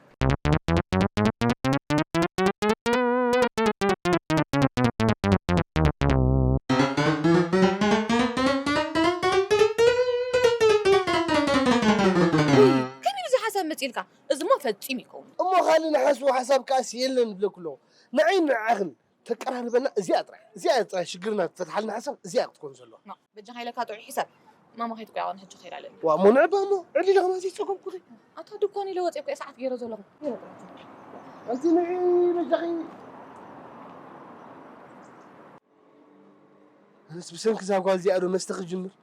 ውይ፣ ከመይ ኢሉ እዚ ሓሳብ መጺእልካ? እዚ እሞ ፈጺሙ ይከውን። እሞ ካልእ ንሓስቦ ሓሳብ ከኣስ የለን እብለኩ ኣለኹ። ንዓይን ንዓኽን ተቀራርበና እዚኣ ጥራይ፣ እዚኣ ጥራይ ሽግርና ትፈትሓልና ሓሳብ እዚኣ ክትኮን ዘለዋ። ና፣ በጃኻ ኢለካ ጥዑይ ሒሳብ። ማማ ከይትቆያቆን ሕጂ ከይድ ኣለኒ። ዋ፣ እሞ ንዕባ እሞ፣ ዕሊ ኢለ ከማን ዘይጸገብኩኺ። ኣታ ድኳን ኢለ ወጺአ እኮ እየ ሰዓት ገይረ ዘለኹ። ኣንቲ ንዒ በጃኺ። ኣነስ ብሰንኪ እዛ ጓል እዚኣ ዶ መስተ ክጅምር?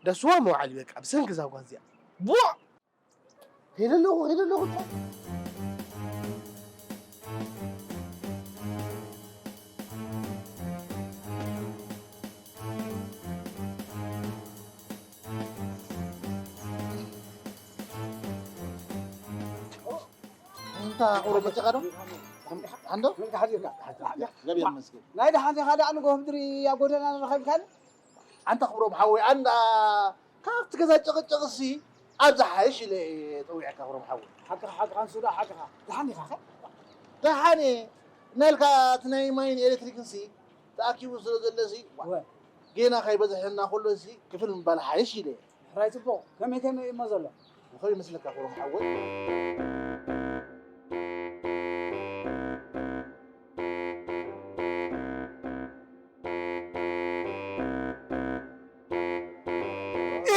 ዳስዋ መውዓሊ በቃ፣ ብሰንኪ እዛ ጓል እዚኣ። ቡዕ! ከይደ ኣለኹ፣ ከይደ ኣለኹ። እንታ ቁሩብ በጃኻ ዶ? ሓንዶ? እግዚኣብሔር ይመስገን። ናይ ደሓን ዲኻ ደኣ ንጎ ህድሪ ኣብ ጎደና ንረኸብካኒ? ኣንታ ክብሮም ሓወይ፣ ኣንዳ ካብቲ ገዛ ጭቕጭቕሲ ኣብ ዝሓይሽ ኢለ እየ ጸዊዐካ ክብሮም ሓወይ። ሓቅኻ፣ ሓቅኻ፣ ንሱ ደኣ ሓቅኻ። ደሓን ዲኻ ኸ? ደሓን እየ። እናልካ እቲ ናይ ማይን ኤሌክትሪክንሲ ተኣኪቡ ስለ ዘለሲ፣ ዋ፣ ወ። ጌና ከይበዝሐና ከሎሲ ክፍል ምባል ሓይሽ ኢለ እየ። ሕራይ ጽቡቕ። ከመይ ከመይ እሞ ዘሎ? እንታይ ይመስለካ ክብሮም ሓወይ?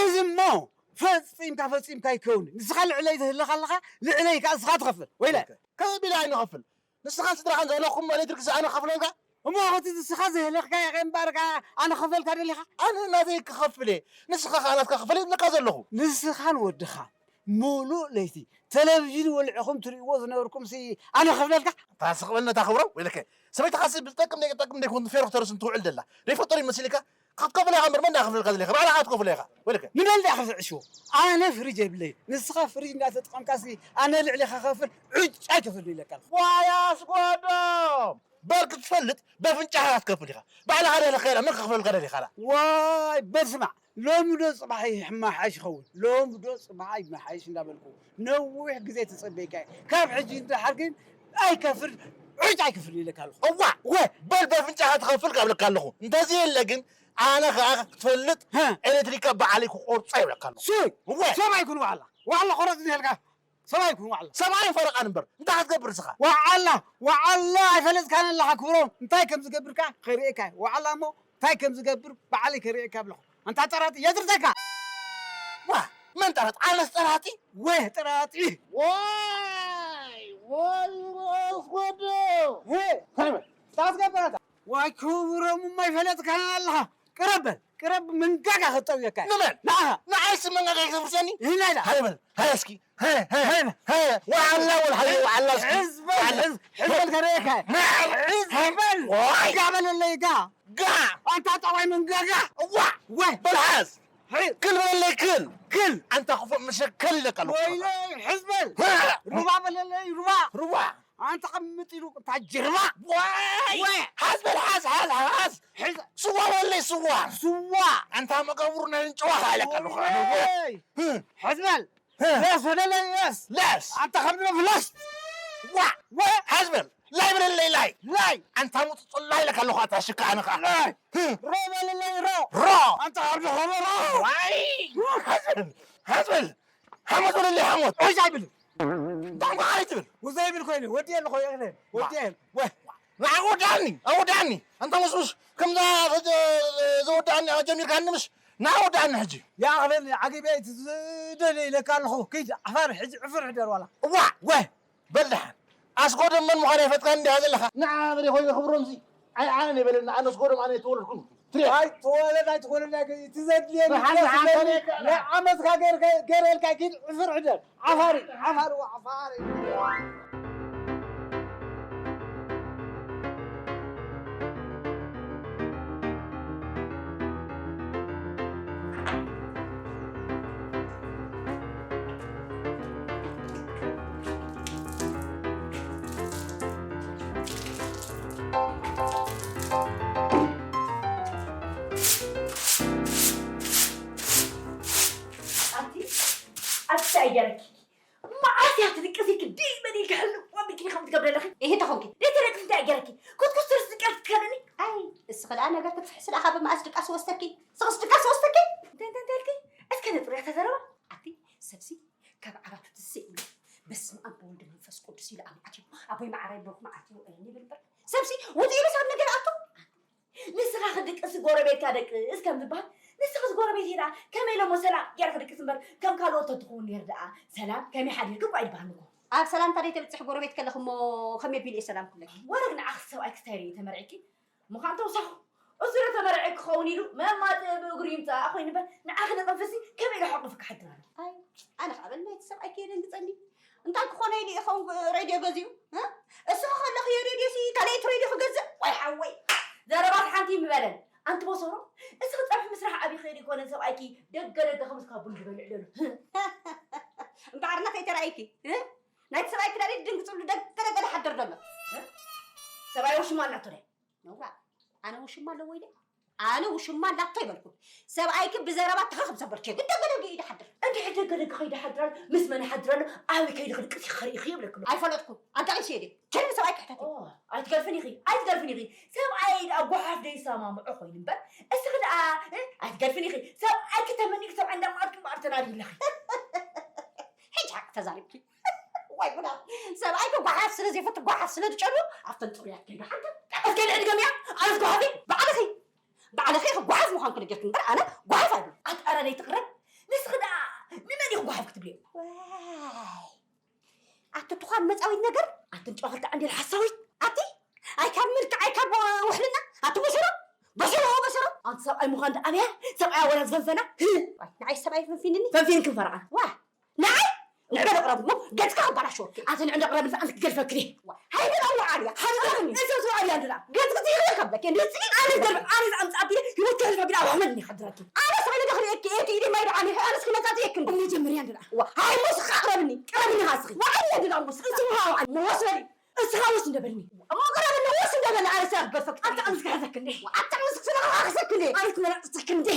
እዚ እሞ ፈጺምካ፣ ፈጺምካ ኣይከውንን። ንስኻ ልዕለይ ትህልኽ ኣለኻ፣ ልዕለይ ከኣ ንስኻ ትኸፍል። ወይለ። ኦኬ። ከመይ ቢለ ኣይንኸፍል? ንስኻን ስድራኻን ዘህለኽኩም ኤሌክትሪክ ኣነ ክኸፍለልካ? እሞ እቲ ንስኻ ዘህለኽካዮ ከ እምበኣር ከኣ ኣነ ክኸፍለልካ ደሊኻ? ኣነ ናተይ ክኸፍል እየ፣ ንስኻ ከኣ ናትካ ክፈል እየ ዝብለካ ዘለኹ። ንስኻን ወድኻን ምሉእ ለይቲ ቴሌቪዥን ወሊዕኹም ትርእይዎ ዝነበርኩምሲ ኣነ ክኸፍለልካ? እታ ስቕ በል ነታ ክብሮም፣ ወይለከ። ሰበይትኻሲ ብዝጠቅም ዘይጠቅም ዘይኮን ፌሮ ክተርስ እንትውዕል ደላ። ዘይፈጠሩ ይመስልካ? ክትከፍሎ ኢኻ እምበር መን ደኣ ክኸፍለልካ ደሊኻ? ባዕልኻ ክትከፍሎ ኢኻ። ወይለከ። ንመን ደኣ ክስዕሽዎ? ኣነ ፍሪጅ የብለይ፣ ንስኻ ፍሪጅ እንዳተጠቐምካሲ ኣነ ልዕሌኻ ክኸፍል ዕጫ ኣይከፍልን ኢለካ ኣለኹ። ዋይ ኣስጎዶም! በል ክትፈልጥ በፍንጫኻ ክትከፍል ኢኻ። ባዕልኻ ደሊኻ ኢላ መን ክኸፍለልካ ደሊኻ ኢላ? ዋይ በል ስማዕ፣ ሎሚ ዶ ጽባሕ ይመሓይሽ ይኸውን? ሎሚ ዶ ጽባሕ ይመሓይሽ እንዳበልኩ ነዊሕ ግዜ ተጸበይካ እየ። ካብ ሕጂ ንደሓር ግን ኣይከፍል፣ ዕጫ ኣይከፍልን ኢለካ ኣለኹ። እዋ፣ ወ፣ በል በፍንጫኻ ትኸፍል ካብለካ ኣለኹ። እንተዘየለ ግን ኣነ ኸኣ ክትፈልጥ፣ ሃ። ኤሌክትሪካ ባዕለይ ክቆርጾ ይብለካ ኣለኹ። ሱይ! እወ! ሰብኣይ ኩን ዋዕላ። ዋዕላ ቆረጽ ዝህልካ። ሰብኣይ ኩን ዋዕላ። ሰብኣይን ፈረቓን እምበር፣ እንታይ ክትገብር ንስኻ? ዋዕላ! ዋዕላ! ኣይፈለጥካን ኣለኻ ክብሮም። እንታይ ከም ዝገብርካ ከርእየካ እየ። ዋዕላ እሞ እንታይ ከም ዝገብር ባዕለይ ከርእየካ ኣለኹ። ኣንታ ጠራጢ የድርሰካ። ዋ፣ መን ጠራጢ? ኣነስ ጠራጢ? ወ ጠራጢ። ዋይ ዋይ ዋይ ወዶ ሄ፣ እንታይ ትገብር ኣታ? ዋይ ክቡሮም እማ ይፈለጥካ ኣለኻ። ቅረብ በል፣ ቅረብ መንጋጋ ክጠውየካ። ንመን? ንዓኻ። ንዓይስ መንጋጋ ይተፍርሰኒ? ይህላ ኢላ። ሃይ በል፣ ሃይ እስኪ፣ ሃይ፣ ሃይ፣ ሃይ፣ ሃይ፣ ዋዓላ ወል ሃይ፣ ዋዓላ እስኪ። ሕዝ በል፣ ሕዝ፣ ሕዝ በል ከረየካ። ንዓይ፣ ሕዝ በል። ዋይ። ጋ በለለይ፣ ጋ። ጋ። ኣንታ ጠዋይ መንጋጋ። እዋ። ወይ። በል ሓዝ። ሕዝ። ክል በለለይ፣ ክል። ክል። ኣንታ ክፉእ መሸከል ኢለካ ኣለኹ። ወይለይ፣ ሕዝ በል። ዋ። ሩባ በለለይ፣ ሩባ። ሩባ። ኣንታ ቅምጥ ኢሉ፣ እታ ጀርባ። ዋይ። ወይ። ሓዝ በል፣ ሓዝ፣ ሓዝ፣ ሓዝ። ሕዝ። ስዋ በለለይ፣ ስዋ። ስዋ። ኣንታ መቃብሩ ናይ እንጨዋ ኢለካ ኣለኹ። ወይ። ህ። ሕዝ በል። ህ። ለስ በለለይ፣ ለስ። ለስ። ኣንታ ከብዲ መፍለስ። ዋ። ወይ። ሓዝ በል። ላይ በለለይ፣ ላይ። ላይ። ኣንታ ሙጽጹ ላይ ኢለካ ኣለኹ፣ ኣታ ሽካ ኣነ ኸዓ። ላይ። ህ። ሮ በለለይ፣ ሮ። ሮ። ኣንታ ከብዲ ኸበሮ። ዋይ። ሓዝ በል። ሓዝ በል። ሓሞት በለለይ፣ ሓሞት። ኦይ፣ ኣይብል። ዳንጎ ሓረይ ትብል። ውዘይ ብል ኮይነ፣ ወዲኤ ኣለኹ፣ የቕነ። ወዲኤ። ወይ። ንዓ ወዳእኒ፣ ኣወዳእኒ። ኣንታ ሙስሙስ፣ ከምዛ ዘወዳእኒ ጀሚርካኒ ምሽ፣ ንዓ ወዳእኒ ሕጂ። ያቕነ፣ ዓጊበ፣ እቲ ዝደልየ ኢለካ ኣለኹ። ኪድ፣ ዓፋር፣ ሕጂ ዕፍር ሕደር ዋላ። እዋ፣ ወይ። በል ደሓን። ኣስጎደም መን ምዃን ኣይፈትካን እንዲኻ ዘለኻ። ንዓ በለ ኮይነ ክብሮምሲ። ኣይ ኣነ በለኒ፣ ኣነ ኣስጎደም ኣነ ኣይተወለድኩን። ትሪኦ። ኣይትወለድ ኣይትወለድ ኣይከ-፣ እቲ ዘድልየኒ ደሓን ደሓን ከለካ። ናይ ዓመትካ ገይርከ-፣ ገይረልካ ኪድ ዕፍር ሕደር። ዓፋሪ፣ ዓፋሪ፣ ዓፋሪ። ኣቲ ኣቲ እንታይ ገረኪ? መዓስ እያ ትድቅሲ? ክዲ መን ኢልካ ሕልዋ ብኪኒ ከም ትገብሪ ኣለኺ? ይሄ ተኾንኪ። ደይ ተደቅሲ እንታይ ገረኪ? ኩትኩስ ትርስ ድቃስ ትከለኒ? ኣይ እስኺ ደኣ ነገር ክትፍሕሲ ደኣ ካብ መኣስ ድቃስ ወስተኪ? ስቕስ ድቃስ ወስተኪ? እንታይ እንታይ እንታይ ኢልኪ? እስከ ነጥርያ ተዘረባ። ኣቲ ሰብሲ ካብ ዓራቱ ትስእ ኢሉ በስመ ኣብ ወወልድ መንፈስ ቅዱስ ኢሉ ኣምዓት እዩ። ኣቦይ መዓራይ ብሩክ መዓልቲ ይውዕለኒ ይብል እምበር ሰብሲ ውጡ ኢሉ ሰብ ነገር ኣቱ ንስኻ ክድቅስ ጎረቤትካ ደቅስ ከም ዝበሃል ንስኽስ ጎረቤት ደኣ ከመይ ኢሎሞ ሰላም ጌርኪ ድቅስ እምበር ከም ካልኦት ተትኸውን ነይሩ ደኣ ሰላም ከመይ ሓዲርኪ እኳ ኣይድበሃልንኮ። ኣብ ሰላምታ ደይተብጽሕ ጎረቤት ከለኺ እሞ ከመይ ኣቢለ እየ ሰላም ክብለኪ? ወረግ ንዓኺ ሰብኣይ ክስታይ ርእየ ተመርዒኪ ምዃን ተውሳኹ። እሱ ዶ ተመርዒ ክኸውን ኢሉ መማጽኢ ብእግሩ ይምጻእ ኮይኑ እምበር ንዓኺ ነጠንፍሲ ከመይ ኢሉ ሓቑፊ ክሓድር ኣሎ? ኣይ ኣነ ከዓ በል ናይቲ ሰብኣይ ከየደንግጸኒ እንታይ ክኾነ ኢሉ ይኸውን ሬድዮ ገዚኡ? እሱ ከለኽዮ ሬድዮ ሲ ካልኣይቲ ሬድዮ ክገዝእ ወይ ሓወይ ዘረባስ ሓንቲ ይምበለን ኣንቲ ቦሰሮ እስኺ ፀብሒ ምስራሕ ኣብይ ኸይዱ ይኮነን ሰብኣይኪ ደገ ደገ ከምስ ካብ ቡን ዝበልዕ ደሉ እምበኣርና ከይተራእይኪ ናይቲ ሰብኣይኪ ዳሊ ድንግፅሉ ደገ ደገ ዝሓድር ደሎ ሰብኣይ ውሽማ ኣላቶ ደ ነውራ ኣነ ውሽማ ኣለዎ ኢለ ኣነ ውሽማ ኣላቶ ይበልኩ ሰብኣይኪ ብዘረባ ተኸኽብ ዘበልኪ ግደ ገደግ ኢደ ሓድር እንድሕር ደገ ደገ ከይደ ሓድር ኣሎ ምስ መን ሓድር ኣሎ ኣበይ ከይደ ክድቅስ ይኸርኢኺ ይብለክ ኣሎ ኣይፈለጥኩ ኣጋዒሽ እየ ድየ ቸል ሰብኣይ ክሕተት እዩ ኣይትገርፍን ኢኺ ኣይትገርፍን ኢኺ ሰብኣይ ደኣ ጓሓፍ ደይሰማምዖ ኮይኑ እምበር እስኺ ደኣ ኣይትገርፍን ኢኺ ሰብኣይኪ ተመኒኪ ሰብኣይ እንዳማኣልኪ እምበኣር ተናድይለኺ ሕጂ ሓቂ ተዛሪብኪ ዋይ ጉዳ ሰብኣይ ጓሓፍ ስለ ዘይፈቱ ጓሓፍ ስለ ዝጨኑ ኣብተን ፅሩያት ከይዱ ሓንቲ እስከ ድዕድገምያ ኣነስ ጓሓፊ ባዕልኺ ባዕልኺ ኢኺ ጓሓፍ ምዃንኪ ነጊርኪ እምበር ኣነ ጓሓፍ ኣይብሉ ኣጣራለይ ትቕረብ ንስኺ ደኣ ንመን ኢኺ ጓሓፍ ክትብልዮ ኣቲ ትዃን መፃዊት ነገር ኣቲ ንጨዋ ክልተ ዓንዴል ሓሳዊት ኣቲ ኣይ ካብ ምልክዕ ኣይ ካብ ውሕልና ኣቲ በሸሮ በሸሮ በሸሮ ኣንቲ ሰብኣይ ምዃን ደኣ ኣብያ ሰብኣያ ወላ ዝፈንፈና ንዓይ ሰብኣይ ፈንፊንኒ ፈንፊንክን ፈረቓ ዋ ንዓይ ንዕበ ደቕረብ እሞ ገጽካ ኣባላሸወኪ ኣቲ ንዕንደ ቅረብ ንፈኣንስ ክገድፈክኒ ሃይደላ ወዓልያ ሓደላኒ እዞ ሰብኣያ እንድላ ገጽ ክትይኽል ከብለኪ እንዲ ኣነ ዝገርብ ኣነ ዝኣምጻ ኣቢለ ህይወት ከሕልፈ ግዳ ኣባህመድ እኒ ሓድራኪ ኣነ ሰበለ ክርእየኪ እቲ ኢዲ ማይ ደዓኒ ኣነስ ክመጻት የክን እሞ ጀምርያ እንድላ ሃይ ሞስ ኣቕረብኒ ቅረብኒ ሃስኺ ወዓልያ እንድላ ሞስ እዚ ሃዋ ሞስ በሊ እስኻ ወስ እንደበልኒ እሞ ቅረብኒ ወስ እንደበልኒ ኣነ ሰብ ገፈክ ኣታ ኣምስ ክሕዘክ እንዴ ኣታ ኣምስ ክስራ ክሕዘክ እንዴ ኣነ ክመራ ጽክ እንዴ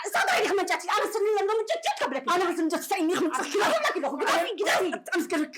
እሳ ዳይ ክመጫት ኣነ ስኒ ለምዶ ምጭጭ ከብለክ ኣነ ስንጀት ሳይኒ ክምጽክ ክብለክ ግዳፊ ግዳፊ ኣምስ ከለክ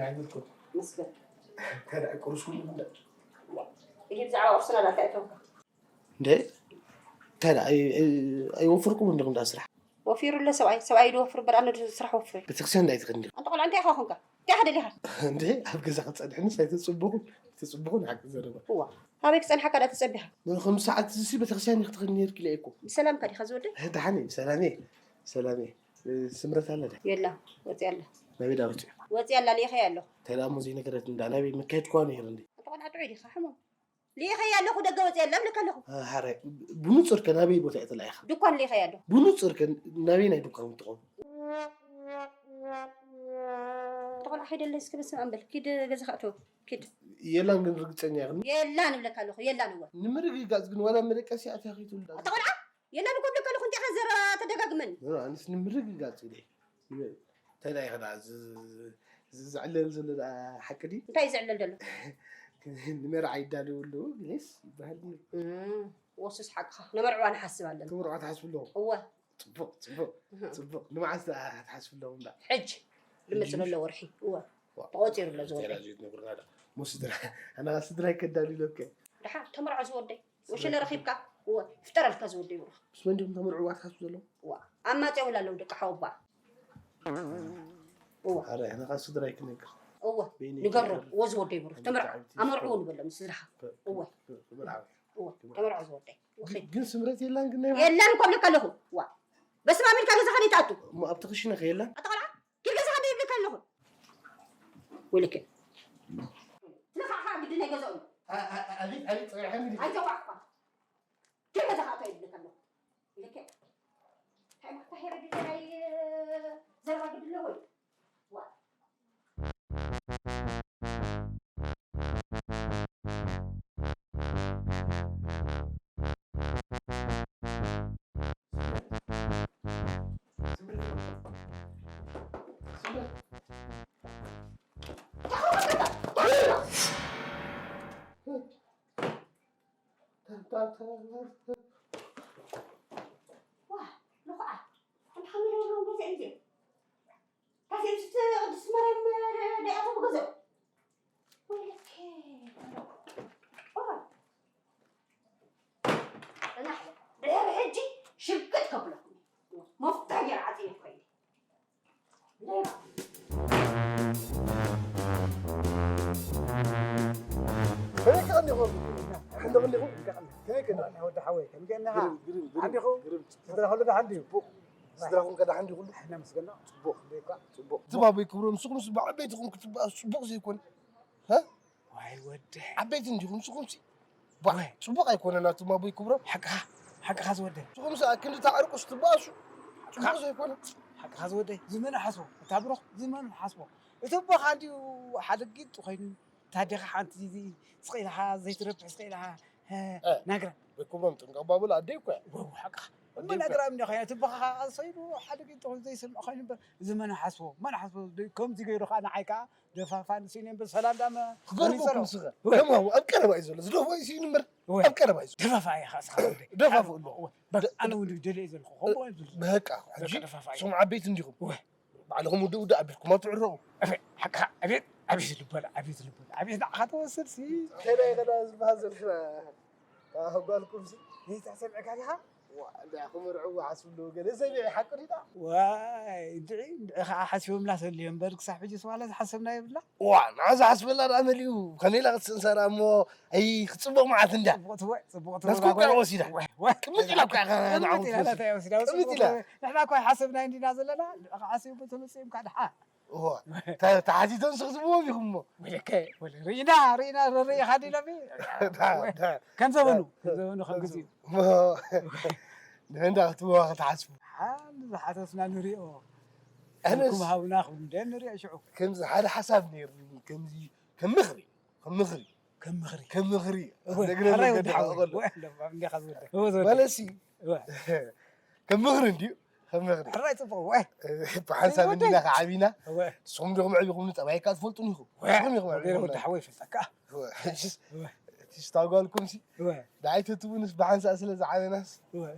ኣይብልኩም። መስገን። እንታይ ደኣ ቁርስኩም እንዳ? ይሄ ብዛዕባ ቁርስና ዳታ ኣይተውካ። እንዴ? እንታይ ደኣ ኣይ-፣ ኣይ-፣ ኣይወፍርኩም እንዲኹም ደኣ ስራሕ? ወፊሩ ኣሎ ሰብኣይ። ሰብኣይ ዶ ወፍር እምበር፣ ኣነ ዶ ስራሕ ወፍር? ቤተክርስትያን እንታይ ትኸዲ እንዲኹም? ኣንተ ቆልዓ እንታይ ኢኻ ኮንካ? እንታይ ኢኻ ደሊኻ? እንዴ? ኣብ ገዛ ክጸንሕንስ ኣይተጽብኹን። ኣይተጽብኹን ሓቂ ዘረባ። እዋ። ኣበይ ክጸንሓካ ደኣ ተጸቢኻ? ንኹም ሰዓት እዚ ቤተክርስትያን ክትኸዲ ነይርኪ ኢለ እኮ። ብሰላምካ ዲኻ ዝወደይ? ደሓን እየ፣ ብሰላም እየ። ሰላም እየ። ስምረት ኣላ ዶ? የላ፣ ወጺኣ ኣላ። ናበይ ደኣ ወጺኣ? ወጺኣ ኣላ፣ ልኢኸያ ኣለኹ። እንታይ ደኣ እሞ ዘይነገረትኒ ደኣ፣ ናበይ መካየድኩዋ ነይረ እንዴ? ኣንታ ቆልዓ ጥዑይ ዲኻ፣ ሕሙም? ልኢኸያ ኣለኹ፣ ደገ ወጺኣ ኣላ እብለካ ኣለኹ። እ፣ ሓራይ፣ ብንጹር ከ ናበይ ቦታ እየ ተላኢኻ? ድኳን ልኢኸያ ኣለኹ። ብንጹር ከ ናበይ ናይ ድኳን ትኸውን? ኣንታ ቆልዓ ከይደለይ እስከ በስመ ኣብ በል፣ ኪድ ገዛኻ እቶ፣ ኪድ። የላን ግን ርግጸኛ ኢኽኒ? የላን እብለካ ኣለኹ፣ የላን እወ። ንምርግጋጽ ግን ዋላ መደቀሲ ኣትያ ከይትውልዳ። ኣንታ ቆልዓ፣ የላን እኮ እብለካ ኣለኹ፣ እንታይ ኢኻ ዘረባ ተደጋግመኒ? ኖ፣ ኣነስ ንምርግጋጽ ኢለ። እንታይ ደኣ ኢኻ ደኣ ዝ-፣ ዝ-፣ ዝዕለል ዘሎ ደኣ ሓቂ ድዩ? እንታይ እዩ ዝዕለል ዘሎ? ንመርዓ ይዳለዉ ኣለዉ፣ ግሌስ ይበሃል። እም፣ ወሱስ ሓቅኻ። ንመርዕዋ ንሓስብ ኣለና። እቲ መርዓ ትሓስቡ ኣለኹም? እወ። ጽቡቕ፣ ጽቡቕ፣ እህ። ጽቡቕ። ንመዓስ ደኣ ትሓስቡ ኣለኹም ደኣ? ሕጂ። ልመጽእ ዘሎ ወርሒ። እወ። ዋ። ተቖጺሩ ኣሎ ዝወደይ። ዜና ዘይትነግሩና ደኣ። እሞ ስድራ፣ ኣነ ስድራይ ከዳልለከ። ደሓር ተመርዖ ዝወደይ። ወሸለ ረኺብካ? እወ። ፍጠረልካ ዝወደይ ብሩኽ። ምስ መን ዲኹም ተመርዕዋ ትሓስቡ ዘለኹም? እዋ። ኣማጽኦም ኣለዉ ደቂ ሓወባ። እዋ። ኣረ፣ ኣነ ኸኣ ስድራይ ክነግር። እወ። በይነይ ንገሮ። ክነግር። እወ ዝወደይ ብሩኽ። ተመርዖ። ብጣዕሚ ኣመርዕዎ ትስፎ። ንበሎም ንስድራኻ። ብ-፣ እወ። ብ-፣ ብርዓው። እወ። ተመርዖ ዝወደይ። ወኺድ። ግን ስምረት የላን ግን ናይ ግን የላን እኮ እብለካ ኣለኹ። ዋ። በስመ ኣብ ኢልካ ገዛኻ ደይትኣቱ። እሞ ኣብቲ ክሽነ ከ የላን? ኣታ ቆልዓ፣ ኪድ ገዛኻ ደይ እብለካ ኣለኹ። ወይለከ። ንኻዕ ኻዕ ግድን ኣይገዝኦን። ኣ-፣ ኣ-፣ ኣቤት፣ ኣቤት፣ ጸዊዕካኒ ድዩ? ኣይጸዋዕኳን። ኪድ ገዛኻ ኣቶ ይብለካ ኣለኹ። ወይለከ። እንታይ ማክታ ሄረ ግድን ናይ ዘረባ ግድን ኣለዎ? ዋ። ዋ፣ ልኹዓት። ሓንቲ ሓሚለ እውን ገዛ እዩ። ካሴት ቅድስት ማርያም ደኣ እኮ ብገዛኡ። ወይለከ። ኦ። ጽናሕ፣ ድሕሪ ሕጂ ሽግጥ ከብለኩም እየ። መፍትሕ ገይረ ዓጽየ እኮ እየ። ሌባ። ከመይ ከ እንዲኹም? ሕንደቕ እንዲኹም? ከመይ ከ እንዲኹም? ወዲ ሓወይ፣ ከመይ ከ እንዲኻ? ግርም፣ ግርም፣ ግርም፣ ዓንዲኹ? ግርም። ስድራ ኩሉ ደሓን ድዩ? ጽቡቕ። ስድራኹም ከ ደሓን ድዩ ኩሉ? ኣሕና መስገና። ጽቡቕ። ጽቡቕ። ጽቡቕ። ንስኹምስ ብዓበይትኹም ክትበኣሱ ጽቡቕ ዘይኮነ። ሃ? ዋይ ወደይ። ዓበይቲ እንዲኹም ንስኹምሲ። ባ፣ ወይ። ጽቡቕ ኣይኮነን ኣቱም ኣቦይ ክብሮም። ሓቅኻ፣ ሓቅኻ ዝወደይ። ንስኹምስ ኣብ ክንዲ ተዓርቁስ ትበኣሱ። ጽቡቕ ዘይኮነ። ሓቅኻ ዝወደይ። ዝመን ሓስቦ። እታ ብሩኽ ዝመን ሓስቦ። እቲ ኣቦኻ እንዲዩ ሓደ ጊጥ ኮይኑ፣ እታ ኣዴኻ ሓንቲ ስቕ ኢልኻ ዘይትረብሕ ስቕ ኢልኻ፣ እ፣ እ። ናግራ። ኣቦይ ክብሮም ጥንቀቕ ባቡል ኣደይ እኮ እያ። ወው፣ ሓቅኻ። ኣደይ እኮ እያ። እሞ ናግራ እምኒ ኾይና፣ እቲ ኣቦኻ ሰይዱ ሓደ ጊጥ ኮይኑ ዘይስምዕ ኮይኑ እምበር፣ እዚ መን ሓስቦ፣ መን ሓስቦ፣ ከምዚ ገይሩ ኸኣ ንዓይ ከኣ ደፋፋ ንስኢኑ እምበር ሰላም ዳመ ክገርመኩም መኒጸሮ። ስኸ። ወይ። ደማሙ ኣብ ቀረባ እዩ ዘሎ። ዝደፍኦ እዩ ስኢኑ እምበር ወይ። ኣብ ቀረባ እዩ ዘሎ። ደፋፋ እየ ኸኣ ስኻ ወደይ። ደፋፍኡ ኣሎ። ወይ። በቃ ኣነ እውን ደልየ ዘለኹ። ከምኡ እዩ ዘሎ። በቃ፣ ሕጂ በቃ ደፋፋ እየ። ስኹም ዓበይቲ እንዲኹም። ወይ። ባዕልኹም ውድእ ውድእ ኣቢልኩም ኣብ ትዕረቑ። እፈ፣ ሓቅኻ፣ ኣቤት፣ ኣቤት ልቦና፣ ኣቤት ልቦና፣ ኣቤት ንዓኻ ተወስድ ሲ። ከዳይ ከዳ ዝበሃል ዘሎ። ኣህ፣ ጓልኩም ሲ፣ ነይታ ሰሚዕካ ዲኻ? ዋ፣ እንዳ ክምርዕዋ ሓስብሉ ገለ ሰሚዐ ሓቂ ዲዳ? ዋይ፣ እንድዒ፣ እንድዒ ኸዓ ሓሲቦምላ ተልዮም እምበር ክሳብ ሕጂ ስዋላ ዝሓሰብና የብልና። ዋ፣ ንዓ ዝሓስበላ ደኣ መሊኡ፣ ከመይ ኢላ ክትስእንሳ ደኣ እሞ፣ ኣይ፣ ክጽብቕ መዓት እንድያ። ጽቡቕ ትወ-፣ ጽቡቕ ትወ-፣ ናትኩም እኳ ወሲዳ። ዋይ፣ ዋይ። ቅምጥ ኢላ እኳ ኢኻ ቅምጥ ንዓኹም ኢላ፣ ትወስድ። ናታ እያ ወሲዳ፣ ቅምጥ ጽቡቕ ኢላ። ትወ-፣ ንሕና እኳ ሓሰብና እንዲና ዘለና፣ ንዕኻ ሓሲቡ ተመጺኡ እምካ ድሓ። እዋ፣ ተ-፣ ተሓቲቶም ስኽትብዎም ኢኹም እሞ። ወለከ፣ ወለ ርኢና፣ ርኢና፣ ርኢኻ ዲሎሚ? ዳ፣ ዳ። ከም ዘበኑ፣ ከም ዘበኑ፣ ከም ግዜኡ። እሞ፣ ንሕንዳ ክትብዋ ክትሓስቡ። ሓን ዝሓተትና ንሪኦ። ኣነስ ከም ሃብና፣ ከም እንደ ንሪኦ ሽዑ። ከምዚ ሓደ ሓሳብ ነይሩኒ፣ ከምዚ፣ ከም ምኽሪ፣ ከም ምኽሪ። ከም ምኽሪ። ከም ምኽሪ። እወ፣ ነግረኒ ሓራይ ወዲ ገዲፈ ሓወይ። እቐሎ። እወ፣ እንዲኻ ዝወደ። እወ፣ ዝወደ። ማለትሲ፣ እወ። ከም ምኽሪ እንድዩ። ከም ምኽሪ። ሕራይ ጽቡቕ፣ ወይ። ብሓንሳብ ዘይወደይ። እንዲና ከዓቢና። ወይ። ንስኹም ዲኹም ኣዕቢኹምኒ፣ ጠባይካ ትፈልጡኒ ኢኹም። ወይ። ንስኹም ኢኹም ወገን ኣዕቢኹምኒ። ወዲ ሓወይ ይፈልጠካ። ወይ። ሕጅስ፣ ወይ። እቲ ስታ ጓልኩምሲ፣ ወይ። ንዓይ ተትቡንስ ብሓንሳብ ስለ ዝዓበናስ፣ ወይ።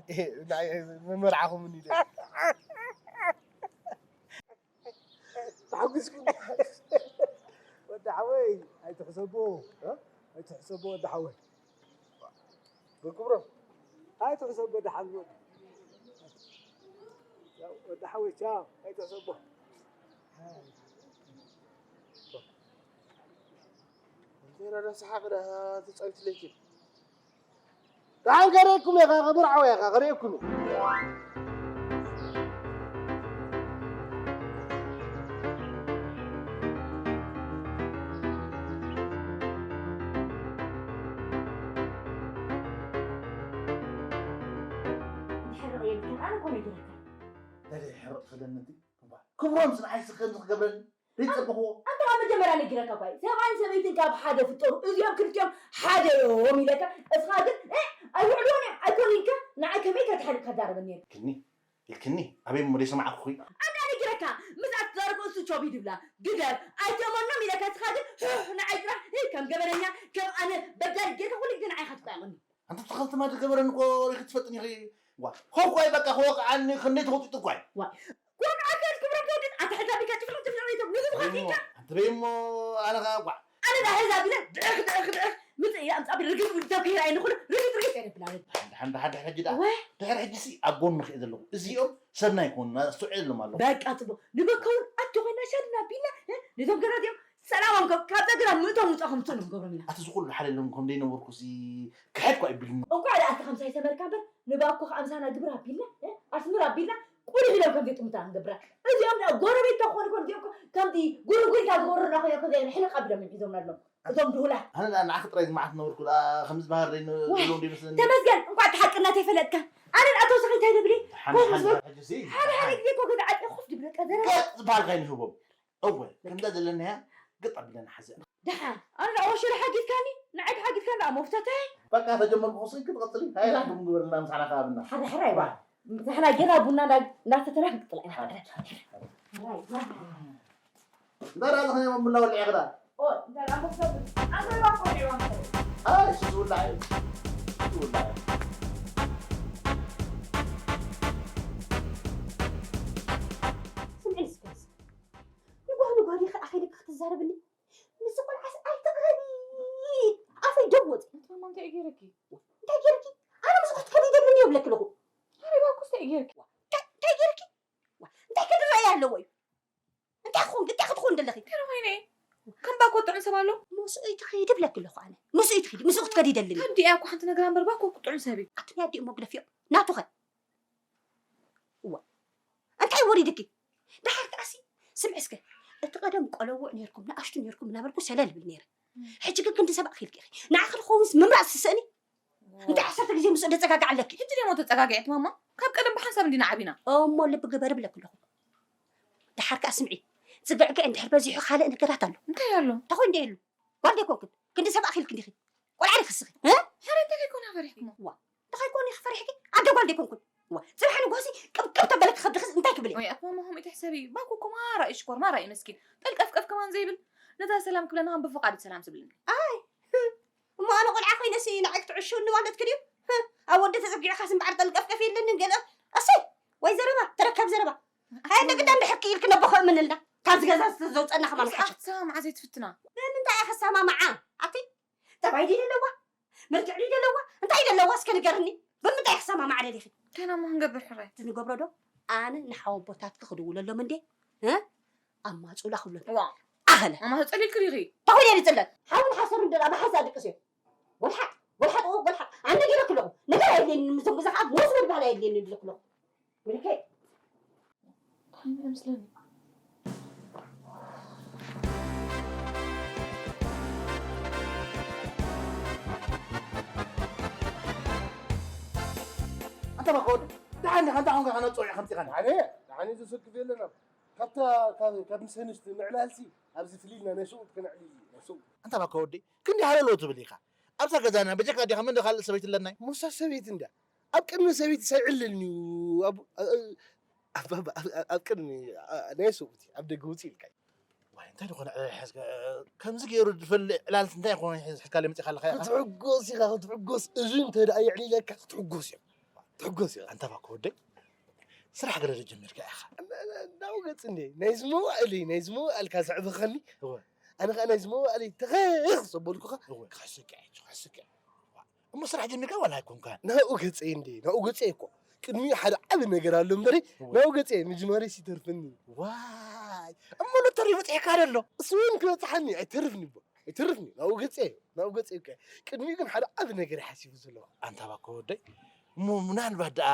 ንዓይ መመርዓኹምኒ ኢለ። ተሓጒስኩ። ወዲ ሓወይ ኣይትሕሰቦ፣ እ? ኣይትሕሰቦ ወዲ ሓወይ። ብክብሮም። ኣይትሕሰቦ ወዲ ሓወይ። ወዲ ሓወይ ቻው፣ ኣይትሕሰቦ። ዘይረዳ ሰሓቕ ደኣ ትጻዊት ለይኪ። ደሓን ከርእየኩም እየ፣ ከብርዓው እየ፣ ከርእየኩም እየ። ድሕሪ ርእየልካ ኣነ ኮነ ይረካ። እንታይ ደይ ሕርቕ ክብለኒ እቲ? እባ ክብሮም ስንዓይ ስኽን ዝኽገብረኒ ዘይጸበኽዎ። ኣንታ ካብ መጀመርያ ነጊረካ እኳ እዩ። ሰብኣይን ሰበይትን ካብ ሓደ ፍጠሩ፣ እዚኦም ክልቲኦም ሓደ እዮም ኢለካ። እስኻ ግን፣ እ፣ ኣይውዕልዎን እዮም፣ ኣይኮኑን ኢልካ፣ ንዓይ ከመይ ኢልካ ተሓሊቕካ ትዛረበኒ ነይርካ? ኢልክኒ፣ ኢልክኒ፣ ኣበይ እሞ ዘይሰማዕኩኺ? ኣንታ ነጊረካ፣ ምስኣ ትዛረብ እሱ ቾቢ ድብላ፣ ግደፍ፣ ኣይትእመኖም ኢለካ፣ እስኻ ግን፣ ህ፣ ንዓይ ጥራሕ፣ እ፣ ከም ገበነኛ፣ ከም ኣነ በዳል ጌርካ ኩሉ ግዜ ንዓይ ኢኻ ትጠቕመኒ። ኣንታ ተኸልቲ ማድሪ ገበረኒ እኮ ሪኺ ትፈልጥኒ ኢኺ። ዋ፣ ኾኳይ በቃ ክወቕዓኒ ክንደይ ተወጢጡ እኳይ። ዋ፣ ኮን ኣካል ክብረት ወድን ኣታ ሕዛ ቢካ ጭፍራ ጭፍራ ይተብ ንግብ ኻቲካ። ኣንተ በይ እሞ ኣነ ኸ ዋ። ኣነ ዳ ሕዛ ቢለ ድዕኽ ድዕኽ ድዕኽ ምጽእ ኢላ ኣምጻ ቢል ርግጥ ርግጥ ተብ ከይራ ይንኹል ርግጥ ርግጥ የደብላለ። ሓንዳ ሓንዳ ሓንዳ ሕጂ ዳ። ወይ። ድሕሪ ሕጂ ሲ ኣብ ጎንኺ እየ ዘለኹ። እዚኦም ሰብና ይኮኑ ኣስተውዕሎም ኣለኹ። በቃ ጽቡቕ ንበከውን ኣቶ ኮይና ሻድና ቢልና እ፣ ነዞም ገራት እዮም ሰላም ካብ ካብ ጸግራ ምእቶም ውጻ ከምጽእ ነው ገብሮም ኢና። ኣቲ ዝኹሉ ሓለሎም ከም ደይነበርኩ ሲ ክሕድ ኳ ይብልኒ። እንኳዕ ደኣ ኣቲ ከምሳ ይሰመርካ እምበር ንባኮ ከኣ ምሳና ግብር ኣቢልና እ፣ ኣስምር ኣቢልና ቁልሕ ኢሎም ከም ዘይጥምታ ክንገብራ። እዚኦም ደኣ ጎረቤት ተኾኑ ኮን እዚኦም ከምዚ ጉርጉሪታ ዝገብሩና ኮይኖም ከም ዘይሕልቕ ኣቢሎም እዮም ሒዞምና ኣለዉ። እዞም ድሁላት። ኣነ ደኣ ንዓኺ ጥራይ ዝመዓት ነበርኩ ደኣ ከምዚ ባህር ደይ ወይ፣ ንብሎም ደይመስለኒ። ተመስገን እንኳዕ እቲ ሓቅነት የፈለጥካ። ኣነ ደኣ ተወሳኺ እንታይ ደብሊ? ሓን- ኮፍ ሓን- ዝበል- ሕጂ ሲ- ሓደ ሓደ ግዜ እኮ ገዛ ዓጢ ኮፍ ድብለካ ዘረባ። ገጥ ዝበሃል ከይንህቦም። እወ፣ ከምዛ ዘለናያ ግጥ ኣቢልና ንሓዝእ። ደሓን፣ ኣነ ደኣ ወሽሪ ሓጊዝካኒ፣ ንዓይ ተሓጊዝካኒ ደኣ መፍተተይ። በቃ ተጀመርኩ ክስን ክትቐጽሊ። ሃይ፣ ራሕኩም ግበርልና፣ ምሳና ከኣብና። ሓደ ሕራይ ባ። ንሕና ገና ቡና እንዳ-፣ እንዳሰተና ክንቅጽል ኢና። ሕራይ፣ ሕራይ። እንዳ ራእዚ ኸነ ቡና ወልዒ ክዳ? ኦ፣ እንዳ ራእዚ ኸነ ቡና ወልዒ ክዳ? ኣይ፣ እሱ ዝውላዕ እዩ። እሱ ዝውላዕ እዩ። ስምዒ እስከ፣ ንጓህ ንጓህ ዲኺ ኣኺልኪ ክትዛረብኒ? ምስዚ ቆልዓስ ኣይትቕረቢ። ኣፈይ ደው ወፂ። ኣቲ ማማ እንታይ እዩ ገይረኪ? እንታይ ገይርኪ? ኣነ ምስኡ ክትከዲ ይደልኒ እየ ብለኪ ኣለኹ። ኣረ እባክሽ እንታይ እዩ ገይረኪ? እንታይ፣ እንታይ ገይርኪ? እንታይ ክድረየ ኣለዎ እዩ? እንታይ ክኾን፣ እንታይ ክትኾን ደለኺ? ገለ ኮይነ። ከም ባኮ ጥዑም ሰብ ኣሎ? ምስኡ እዩ ትኸይዲ ብለኪ ኣለኹ ኣነ። ምስኡ እዩ ትኸይዲ፣ ምስኡ ክትከዲ ይደልኒ። ካብ ዲኣ እኮ ሓንቲ ነገር እምበር ባኮ እኮ ጥዑም ሰብ እዩ። ኣቱም ያዲ እሞ ግደፍዮ። ናቱ ኸ? እዋ። እንታይ ወሪድኪ? ደሓር ከኣሲ፣ ስምዒ እስከ፣ እቲ ቀደም ቆለውዕ ነይርኩም፣ ንኣሽቱ ነይርኩም እናበልኩ ሰለል እብል ነይረ። እም። ሕጂ ግን ክንዲ ሰብ ኣኺልኪ ኢኺ። ንዓኺ ዝኸውንስ ምምራጽ ትስእኒ? እዋ። እንታይ ዓሰርተ ግዜ ምስኡ ደጸጋግዓ ኣለኪ? ሕጂ ደሞ ተጸጋጊዐት ማማ? ካብ ቀደም ብሓንሳብ እንዲና ዓቢና። እሞ ልቢ ግበሪ እብለኪ ኣለኹ። ደሓር ከኣ ስምዒ፣ ጽግዕግዕ እንድሕር በዚሑ ካልእ ነገራት ኣሎ። እንታይ ኣሎ? እንታይ ኮይኑ ደይሉ? ጓል ደይኮንክን? ክንዲ ሰብ ኣኺልኪ እንዲኺ። ቆልዓ ዲኺ እስኺ? እ? ሕረ እንታይ ከይኮነ ፈሪሕክሞ? ዋ፣ እንታይ ከይኮነ ኢኺ ፈሪሕኪ? ኣደ ጓል ደይኮንኩን? ዋ፣ ጽባሕ ንግሆሲ ቅብቅብ ተበለኪ ከብድኺስ እንታይ ክብል እዩ? ወይ ኣትማማ ከምኡ ኣይትሕሰቢ። ባኩ እኮ ማራ እዩ ሽኮር፣ ማራ እዩ መስኪን። ጠልቀፍቀፍ ከማን ዘይብል። ነዛ ሰላም ክብለና ከም ብፍቓዱ ሰላም ዝብልኒ። ኣይ፣ እሞ ኣነ ቆልዓ ኮይነሲ ንዓይ ክትዕሽውኒ ማለትኪ ድዩ? ኣብ ወዲ ተጸጊዕካስ እምበኣር ጠልቀፍቀፍ የለንን ገለ። እሰይ፣ ወይ ዘረባ፣ ተረካብ ዘረባ። ሃይ፣ ንግዳ እንድሕር ክኢልኪ ነቦ ክእምንልና። ካብዚ ገዛ ዘውፀና ከማን ምሳኣ ሓሸት። ክትሰማምዓ ዘይትፍትና። ብምንታይ እያ ክሰማምዓ? ኣቲ፣ ጠባይ ድዩ ዘለዋ? መልክዕ ድዩ ዘለዋ? እንታይ ደለዋ? እስከ ንገርኒ። ብምንታይ እያ ክሰማምዓ ደሊኺ? እንታይ ኢና እሞ ክንገብር ሕራይ? እቲ ንገብሮ ዶ? ኣነ ንሓወቦታትኪ ክድውለሎም እንዴ? እ? ኣማፁላ ክብሎ። ዋ። ኣህለ። ማማ ተጸሊልኪ ዲኺ? ተኾይነ ድጽለል። ሓውን ሓሰሩን ደላ ብሓንሳ ድቅስ እዮም። ጎልሓጥ፣ ጎልሓጥ፣ ኦ፣ ጎልሓጥ። ኣነ ነጊረኪ ኣለኹ። ነገር ኣየድልየኒ፣ ምስዞም ገዛ ከዓ ንወስ ወድ ባህል ኣየድልየኒ ድለኩ ኣለኹ። ወልከ። እንታይ ይመስለኒ? ኣንታ ባኮ ወዲ፣ ደሓን ዲኻ? እንታይ ኾንካ ከነጽውዕ ከምጺኻኒ? ኣነ፣ ደሓን እዩ ዘሰክፍ የለን። ካብታ፣ ካብ፣ ካብ ምስ ኣንስቲ ምዕላልሲ፣ ኣብዚ ፍልይ ኢልና ናይ ሸውት ከነዕሊ፣ ናይ ሸውት። ኣንታ ባኮ ወዲ፣ ክንዲ ሃለሎ ትብል ኢኻ። ኣብዛ ገዛና በጀካ ዲኻ መን ካልእ ሰበይቲ ኣለናይ? ሞሳ ሰበይቲ እንዳ ኣብ ቅድሚ ሰበይቲ ሳይዕልልኒ እዩ። ኣብ፣ ኣብ፣ ኣብ፣ ኣብ፣ ኣብ ቅድሚ፣ ኣ፣ ናይ ሰብኡት ኣብ ደገ ውፅእ ኢልካ እዩ። ዋይ፣ እንታይ ዝኾነ ዕላል ሒዝካ፣ ከምዚ ገይሩ ዝፈልጥ ዕላል እንታይ ዝኾነ ሒዝ-፣ ሒዝካለ መፂእካ ኣለኻ ኢኻ? ክትሕጎስ ኢኻ፣ ክትሕጎስ። እዚ እንተ ደኣ የዕሊለካ ክትሕጎስ ኢኻ። ትሕጎስ ኢኻ። ኣንታ ባኮ ወደይ፣ ስራሕ ገለ ዶ ጀሚርካ ኢኻ? ና-፣ ና-፣ ናው ገጽ እንዴ፣ ናይዚ መዋእል እዩ፣ ናይዚ መዋእልካ ዘዕበኸኒ። እወ። ኣነ ኸዓ ናይዚ መዋእለይ ተኸኽ ዘበልኩኻ እወ። ክሕሰካ እየ፣ ክሕሰካ እየ። እሞ ስራሕ ጀሚርካ ዋላ ኣይኮንካን? ናብኡ ገጸይ እንዴ፣ ናብኡ ገጸይ እኮ። ቅድሚኡ ሓደ ዓቢ ነገር ኣሎ እምበሪ፣ እወ። ናብኡ ገጸይ ምጅማረይስ ይተርፈኒ። ዋይ፣ እሞ ሎተሪ በጺሕካ ዶ ኣሎ? እሱ እውን ክበጽሓኒ ኣይተርፍኒ እቦ፣ ኣይተርፍኒ። ናብኡ ገጸይ፣ ናብኡ ገጸይ እኮ። ቅድሚኡ ግን ሓደ ዓቢ ነገር ሓሲቡ ዘሎ። ኣንታ ባኮ ወደይ፣ እሞ ምናልባት ደኣ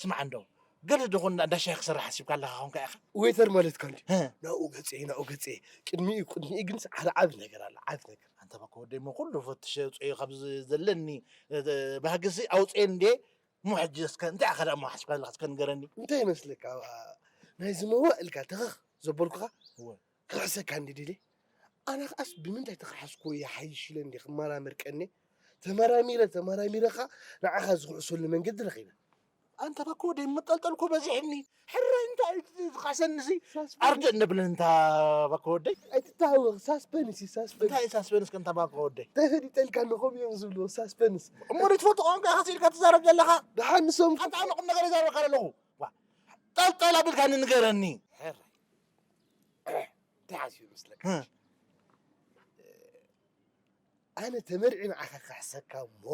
ስማዕ እንዶ፣ ገለ ዶ ኾን እንዳ ሻሂ ክሰርሕ ሓሲብካ ኣለኻ ኾንካ ኢኻ? ዌተር ማለትካ እንዲ? ሀ። ናብኡ ገጸ፣ ናብኡ ገጸ። ቅድሚኡ፣ ቅድሚኡ ግን ሓደ ዓቢ ነገር ኣሎ፣ ዓቢ ነገር። ኣንታ ባኮ ወደይ፣ እሞ ኩሉ ፈትሸ ኣውጽኤ ካብ ዝ-፣ ዘለኒ፣ እ፣ ባህግሲ ኣውጽኤ እንዴ? እሞ ሕጂ እስከ እንታይ ኢኻ ደኣ እሞ ሓሲብካ ዘለኻ እስከ ንገረኒ? እንታይ ይመስለካ? ናይዚ መዋእልካ ተኸኽ ዘበልኩኻ? እወ። ክኽሕሰካ እንዲ ድልየ? ኣነ ኸኣስ ብምንታይ ተኸሓስኩ ይሓይሽ ኢለ እንዲ ክመራመር ቀንየ። ተመራሚረ፣ ተመራሚረ ኸኣ ንዓኻ ዝኽሕሰሉ መንገዲ ረኺበ። ኣንታ ባኮ ወደይ መጠልጠልኩ በዚሕኒ። ሕራይ እንታይ እዩ ዝኻሰንሲ? ሳስበንስ። ኣርድእ እንብልን እንታ ባኮ ወደይ። ኣይትተሃወኽ፣ ሳስፐንስ እዩ፣ ሳስፐንስ። እንታይ እዩ ሳስፐንስ ከ እንታ ባኮ ወደይ? ተፈሊጠልካ እንዶ ከምኡ እዮም ዝብልዎ፣ ሳስፐንስ። እሞ ዘይትፈልጦ ቋንቋ ኢኻ ስኢልካ ትዛረብ ዘለኻ? ደሓን ንሶም ኣንታ ኣነ ቁም ነገር ይዛረበካ ዘለኹ። ዋ፣ ጠልጠል ኣቢልካ ንገረኒ። ሕራይ። እንታይ ሓሲቡ ይመስለካ? እ። ኣነ ተመርዒ ንዓኻ ክሕሰካ እሞ፣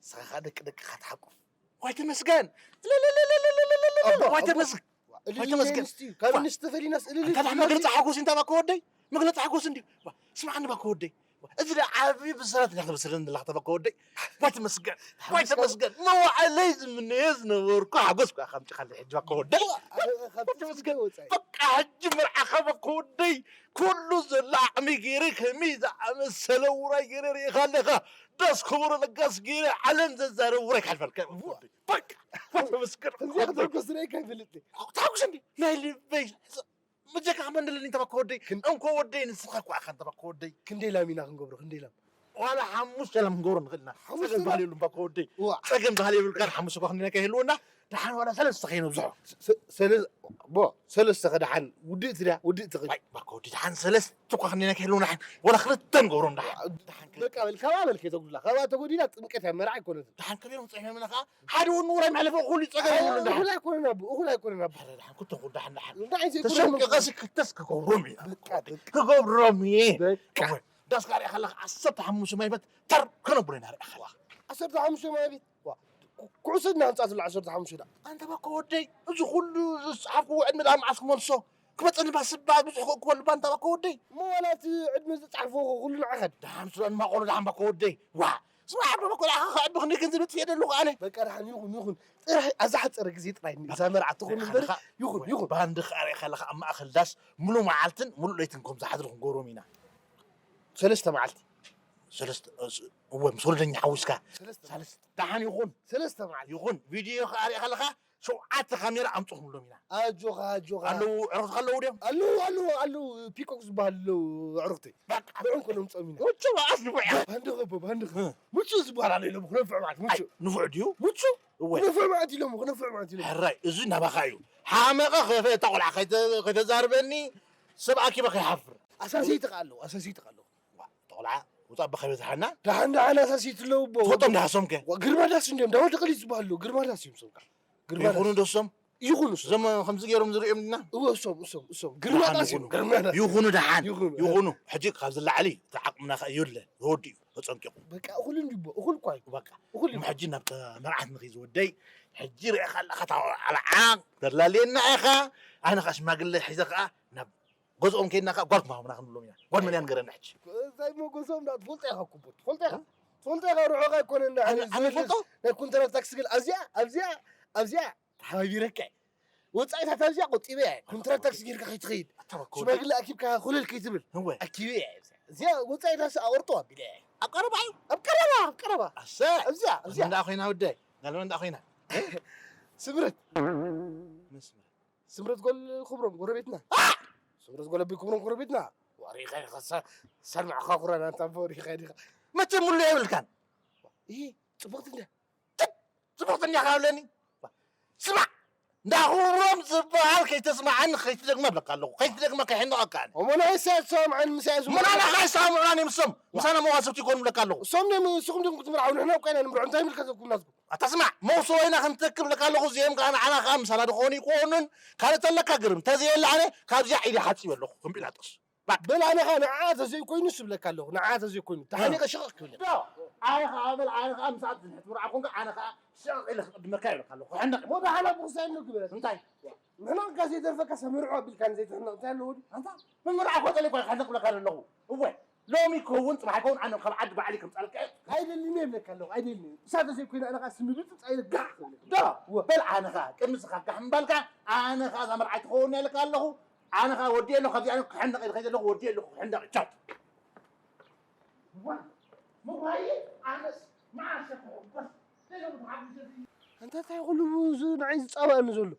ንስኻ ኸኣ ደቂ ደቅኻ ትሓቁፍ። ዋይ ተመስገን። ለለለለለለለለለ። ኣቦ፣ ዋይ ኣቦ። ተመስገን። እልል ዋይ ተመስገን። ኢለ ኣንስቲ፣ ካብ ዋ። ኣንስቲ ተፈሊናስ እልል ኣንታ ኢለ መግለጺ ኣንስቲ። ሓጎስ እንታ ባኮ ወደይ? መግለጺ ሓጎስ እንዲ። ዋ፣ ስምዓኒ ባኮ ወደይ። ዋ፣ እዚ ደኣ ዓቢ ብስራት እንዲኻ ተበስረኒ ዘለኻ ባኮ ወደይ። ዋይ ተመስገን። ዋይ ሓጎስካ ተመስገን። መዋዕለይ ዝምነዮ ዝነበርኩ ሓጎስ እኳ ኢኻ ኣምጺኻለይ ሕጂ ባኮ ወደይ። ዋ፣ ኣ-፣ ኣ-፣ ካብ ዋይ ተመስገን። ወጻኢ። በቃ ሕጂ መርዓኻ ባኮ ወደይ። ኩሉ ዘሎ ዓቕሚ ገይረ ከመይ ዝኣመሰለ ውራይ ገይረ ርእኻ ኣለኻ። ዳስ ከበሮ ለጋስ ገይረ ዓለም ዘዛርብ ውራይ ክሓልፈልካ እየ። በቃ፣ በቃ፣ ተመስገን። ከምዚኣ ክትሕጎስ ርእየካ ኣይፈልጥን። ተሓጉስ እንዲ ናይ ልበይ። መጀካ ከመ እንደለኒ ተባኮ ወደይ። ክን-፣ እንኮ ወደይ ንስኻ እኮ ኣኻን ተባኮ ወደይ። ክንደይ ላም ኢና ክንገብሮ፣ ክንደይ ላም? ዋላ ሓሙሽተ ላም ክንገብሮ ንኽእል ኢና። ሓሙሽተ ጸገም ላም? ባህል የብሉን ባኮ ወደይ። ዋ። ጸገም ባህል የብሉን፣ ካን ሓሙሽተ እኳ ክንደና ከይህልወና፣ ደሓን ዋላ ሰለስተ ከይነብዝሖ። ሰ-፣ ሰለ-፣ ቦ፣ ሰለስተ ከ ደሓን ውድእቲ ድያ? ውድእቲ ከ? ዋይ፣ ባኮ ወዲ ደሓን ሰለስተ እኳ ክንደና ከይህልወና፣ ደሓን ዋላ ክልተ ንገብሮም ደሓን። ደሓን ከ-፣ በቃ በል፣ ካብኣ በል ከይተጉድላ። ካብኣ ተጎዲና ጥምቀት እያ፣ መርዓ ኣይኮነትን። ደሓን ከመይ ኢሎም ጽሒፎምና ከኣ፣ ሓደ እውን ውራይ መሕለፊ እኹል እዩ፣ ጸገም የብሉን ደሓን። እኹል ኣይኮነን ኣቦ፣ እኹል ኣይኮነን ኣቦ። ኣረ ደሓን ክተኹ ደሓን ደሓን። እንታይ ዘይኮነን ተሸምቂቐ እኮ። ሲ ክተስ ክገብሮም እዩ። በቃ፣ በቃ። ክገብሮም እየ። በቃ። እወ፣ ዳስ ጋር ያኸለኻ ዓሰርተ ሓሙሽተ ማይ ቤት ተር ከነብሎ ኢና ርኣኻ። ዓሰርተ ሓሙሽተ ማይ ቤት? ዋ፣ ኩ-፣ ኩዕሶ እና ህንጻ ስለ ዓሰርተ ሓሙሽተ ዳ። ኣንተ ባኮ ወደይ፣ እዚ ኩሉ ዝጸሓፍኩዎ ዕድመ ደኣ መዓስ ክመልሶ? ክመጸኒ ባስባ ብዙሕ ክእክበሉ ባንታ ባኮ ወደይ። እሞ ዋላ እቲ ዕድመ ዝጸሓፍዎ ኩሉ ንዓኻ ድዩ? ደሓን ስለ ንማቆሎ ደሓን ባኮ ወደይ። ዋ፣ ስማ ዓቢ ባኮ ደኣ ከ ዕድመ ክንደይ ገንዘብ የጥፍእ ደለኹ ኣነ? በቃ ደሓን ይኹን፣ ይኹን። ጥራሕ ኣብ ዝሓጸረ ግዜ ጥራይ እዛ መርዓ ትኹን እምበር። ኣንኻ ይኹን፣ ይኹን። ባንዲ ከኣ ርኢኻ ኣለኻ ኣብ ማእከል ዳስ ሙሉ መዓልትን ሙሉ ለይትን ከም ዝሓድሩ ክንገብሮም ኢና። ሰለስተ መዓልቲ። ሰለስተ፣ እስ-፣ እወ፣ ምስ ወለደኛ ሓዊስካ። ሰለስተ። ሰለስተ። ደሓን ይኹን። ሰለስተ መዓልቲ። ይኹን። ቪድዮ ከኣ ርኢኻ ኣለኻ፣ ሸውዓተ ካሜራ ኣምጽኹምሎም ኢና። ኣጆኻ፣ ኣጆኻ። ኣለዉ፣ ዕሩኽትኻ ኣለዉ ድዮም? ኣለዉ፣ ኣለዉ፣ ኣለዉ። ፒኮክ ዝበሃል ኣለዉ፣ ዕሩኽተይ። በቃ። ንዕኦም ኮ ነምጽኦም ኢና። ምቹ በኣስ ንፉዕ እያ። ባንዲ ኸቦ፣ ባንዲ ኸቦ። እ። ምቹ ዝበሃል ኣሎ ኢሎም፣ ክነፍዕ ማለት፣ ምቹ። ኣይ፣ ንፉዕ ድዩ? ምቹ። እወ። ክነፍዕ ማለት ኢሎም፣ ክነፍዕ ማለት ኢሎም። ሕራይ፣ እዚ ናባኻ እዩ። ሓመቐ ኸፈ እታ ቆልዓ ከይተ-፣ ከይተዛርበኒ፣ ሰብ ኣኪበ ከይሓፍር። ኣሳሰይቲ ኸኣ ኣለዉ፣ ኣሳሰይቲ ኸኣ ኣለዉ። ዋ፣ እታ ቆልዓ ውጻእ በኸ በዝሓና። ደሓን፣ ደሓን ኣሳሰይቲ ኣለዉ፣ እቦ። ትፈልጦም ደሓሶም ከ? ዋ፣ ግርማ ዳስ እንድዮም፣ ዳወ ደቐሊ ዝበሃሉ፣ ግርማ ዳስ እዮም፣ ሶም ከኣ። ግርማ ይኹኑ ዳስ። ዶ እሶም? ይኹኑ እሶም። እዞም ከምዚ ገይሮም ዝርእዮም ድና? እወ፣ እሶም፣ እሶም፣ እሶም። ግርማ ደሓን ዳስ እዮም፣ ይኹኑ። ግርማ ዳስ። ይኹኑ ደሓን። ይኹኑ። ይኹኑ። ሕጂ ካብዚ ላዕሊ እቲ ዓቕምና ከኣ የብለ፣ ተወዲኡ፣ ተጸንቂቑ። በቃ፣ እኹል እንዲ እቦ፣ እኹል እኳ እዩ። በቃ። እኹል እዩ። እሞ ሕጂ ናብ መርዓት ንኺድ ዝወደይ፣ ሕጂ ርኢኻ ኣለኻ፣ እታ ቆልዓ ተላልየና ኢኻ፣ ኣነ ኸኣ ሽማግለ ሒዘ ኸኣ ናብ ገዝኦም ከይድና ከኣ ጓል ክመሃሩና ክንብሎም ኢና። ጓል መን እያ ንገረና ሕጂ? እንታይ እሞ ገዝኦም ደኣ ትፈልጦ ኢኻ እኮ፣ ትፈልጦ ኢኻ። እ? ትፈልጦ ኢኻ፣ ርሑቕ ኣይኮነን። ኣነ፣ ኣነ ዝመልስ እፈልጦ? ናይ ኮንትራት ታክሲ ግን ኣብዚኣ፣ ኣብዚኣ፣ ኣብዚኣ ተሓባቢረካ እየ። ወጻኢታት ኣብዚኣ ቆጢበ እየ። ኮንትራት ታክሲ ጌርካ ከይትኸይድ። ኣታ እኮ ሽማግለ ኣኪብካ ኮለል ከይትብል። እወ። ኣኪበ እየ። እዚኣ ወጻኢታት ኣቑርጦ ኣቢለ እየ። ኣብ ቀረባ እዩ? ኣብ ቀረባ፣ ኣብ ቀረባ። ኣሰ-፣ ኣብዚኣ፣ ኣብዚኣ። ጋል መን ደኣ ኮይና ወደይ? ጋል መን ደኣ ኮይና? ስምረት። መን ስምረት? ስምረት ጓል ክብሮም ጎረቤትና። ኣ! ስምረት ጓል ኣቦይ ክብሮም ጎረቤትና። ወሪኻ ኢኻ ሰ-፣ ሰልማዕኻ ኩራና እንታ እሞ ወሪኻ ዲኻ? መቸም ሙሉ የብልካን። እሂ፣ ጽብቕቲ እንድያ። ትት! ጽብቕቲ እንድያ ካብ ኣለኒ። ስማዕ፣ እንዳ ክብሮም ዝበሃል ከይተስምዓኒ ከይትደግማ እብለካ ኣለኹ። ከይትደግማ ከይሕንቐካ ኣነ። እሞ ናይ ኢሳያስ ሰማምዓኒ ምስ ኢሳያስ እሞ ናና ከይሰማምዑና እኔ ምሶም። ዋ። ምሳና መዋሰብቲ ይኮኑ እብለካ ኣለኹ። እሶም ድዮም፣ ንስኹም ድዮም ክትምርዓው፣ ንሕና እኮ ኢና ንምርዖ። እንታይ ምልከተኩም ናትኩም? ኣታ ስማዕ፣ መውስቦ ኢና ክንተክብ እብለካ ኣለኹ። እዚኦም ከኣ ንዓና ከኣ ምሳና ድኾኑ ይኮኑን። ካልእ ተለካ ግርም። ተዘየለ ኣነ ካብዚኣ ኢደ ሓጺበ ኣለኹ። ከም ጲላጦስ። በል ኣነ ኸኣ ንዓ ተዘይኮይኑ ስብለካ ኣለኹ። ንዓ ተዘይኮይኑ ተሓኒቐ ሽቕቕ ክብል እየ። ዶ ኣነ ኸኣ በል ኣነ ኸኣ ምሳት ዝንሕት ምርዓ ኮንካ ኣነ ኸኣ ሽቕቕ ኢለ ክቕድመካ ይብለካ ኣለኹ። ክሕነቕ እሞ ብሓላ ብኽሳይ ምግበረት እንታይ? ምሕናቕ ጋር ዘይደርፈካ ሰምርዖ ኣቢልካ ንዘይትሕነቕ እንታይ ኣለዎ ድዩ? ኣንታ ምምርዓ ኮ ጠሊኳ ክሕነቕ ብለካ ዘለኹ። እወ ሎሚ ይከውን ጽባሕ ይከውን ኣነ ካብ ዓዲ ባዕሊ ከምጻልካ እየ። ኣይደልን እየ ይብለካ ኣለኹ ኣይደልን እየ። እሳተ ዘይኮይነ ኣነ ኸኣ ስምብጥ ጻይለ ጋሕ ክብል። ዶ እወ። በል ኣነ ኸኣ ቅድሚ ስኻ ጋሕ ምባልካ ኣነ ኸኣ እዛ መርዓይ ትኸውን እያ ኢለካ ኣለኹ። ኣነ ኸኣ ወዲኤ ኣለኹ ካብዚ ኣነ ክሕነቕ ኢለ ከይደ ኣለኹ ወዲኤ ኣለኹ ክሕነቕ ቻው። እዋ ምዃይ ኣነስ መዓስ ክሕጎስ ደለኹ ተሓጒሰ። እንታይ እንታይ ኩሉ እዚ ንዓይ ዝጻባእኒ ዘሎ?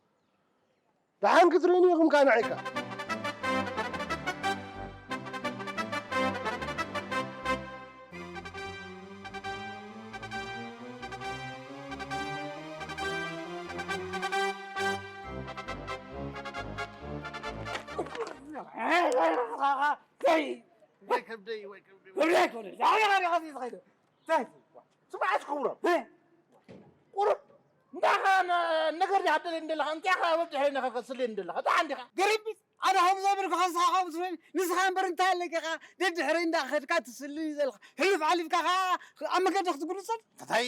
ደሓን ክትርእዩኒ ኢኹም ከኣ ንዓይ ከኣ። ወይ ከብደይ ወይ ከብደይ። ስምዓት ክብሮም። ቁሩብ እንዳኻ ነገር ዲኻ ደለኒ ደለኻ እንታይ ኻ በብድሕረይ እንዳኸድካ ትስልየኒ ደለኻ ደሓን ዲኻ? ገሪምስ ኣነ ከምኡ ዘይበልኩኻ ንስኻ ከምኡ ትብለኒ ንስኻ እምበር እንታይ ኣለካ ኢኻ ደድሕረይ እንዳኸድካ ትስልኒ ዘለኻ ሕሉፍ ሓሊፍካ ኸኣ ኣብ መገዲ ክትጉንጸኒ እንታይ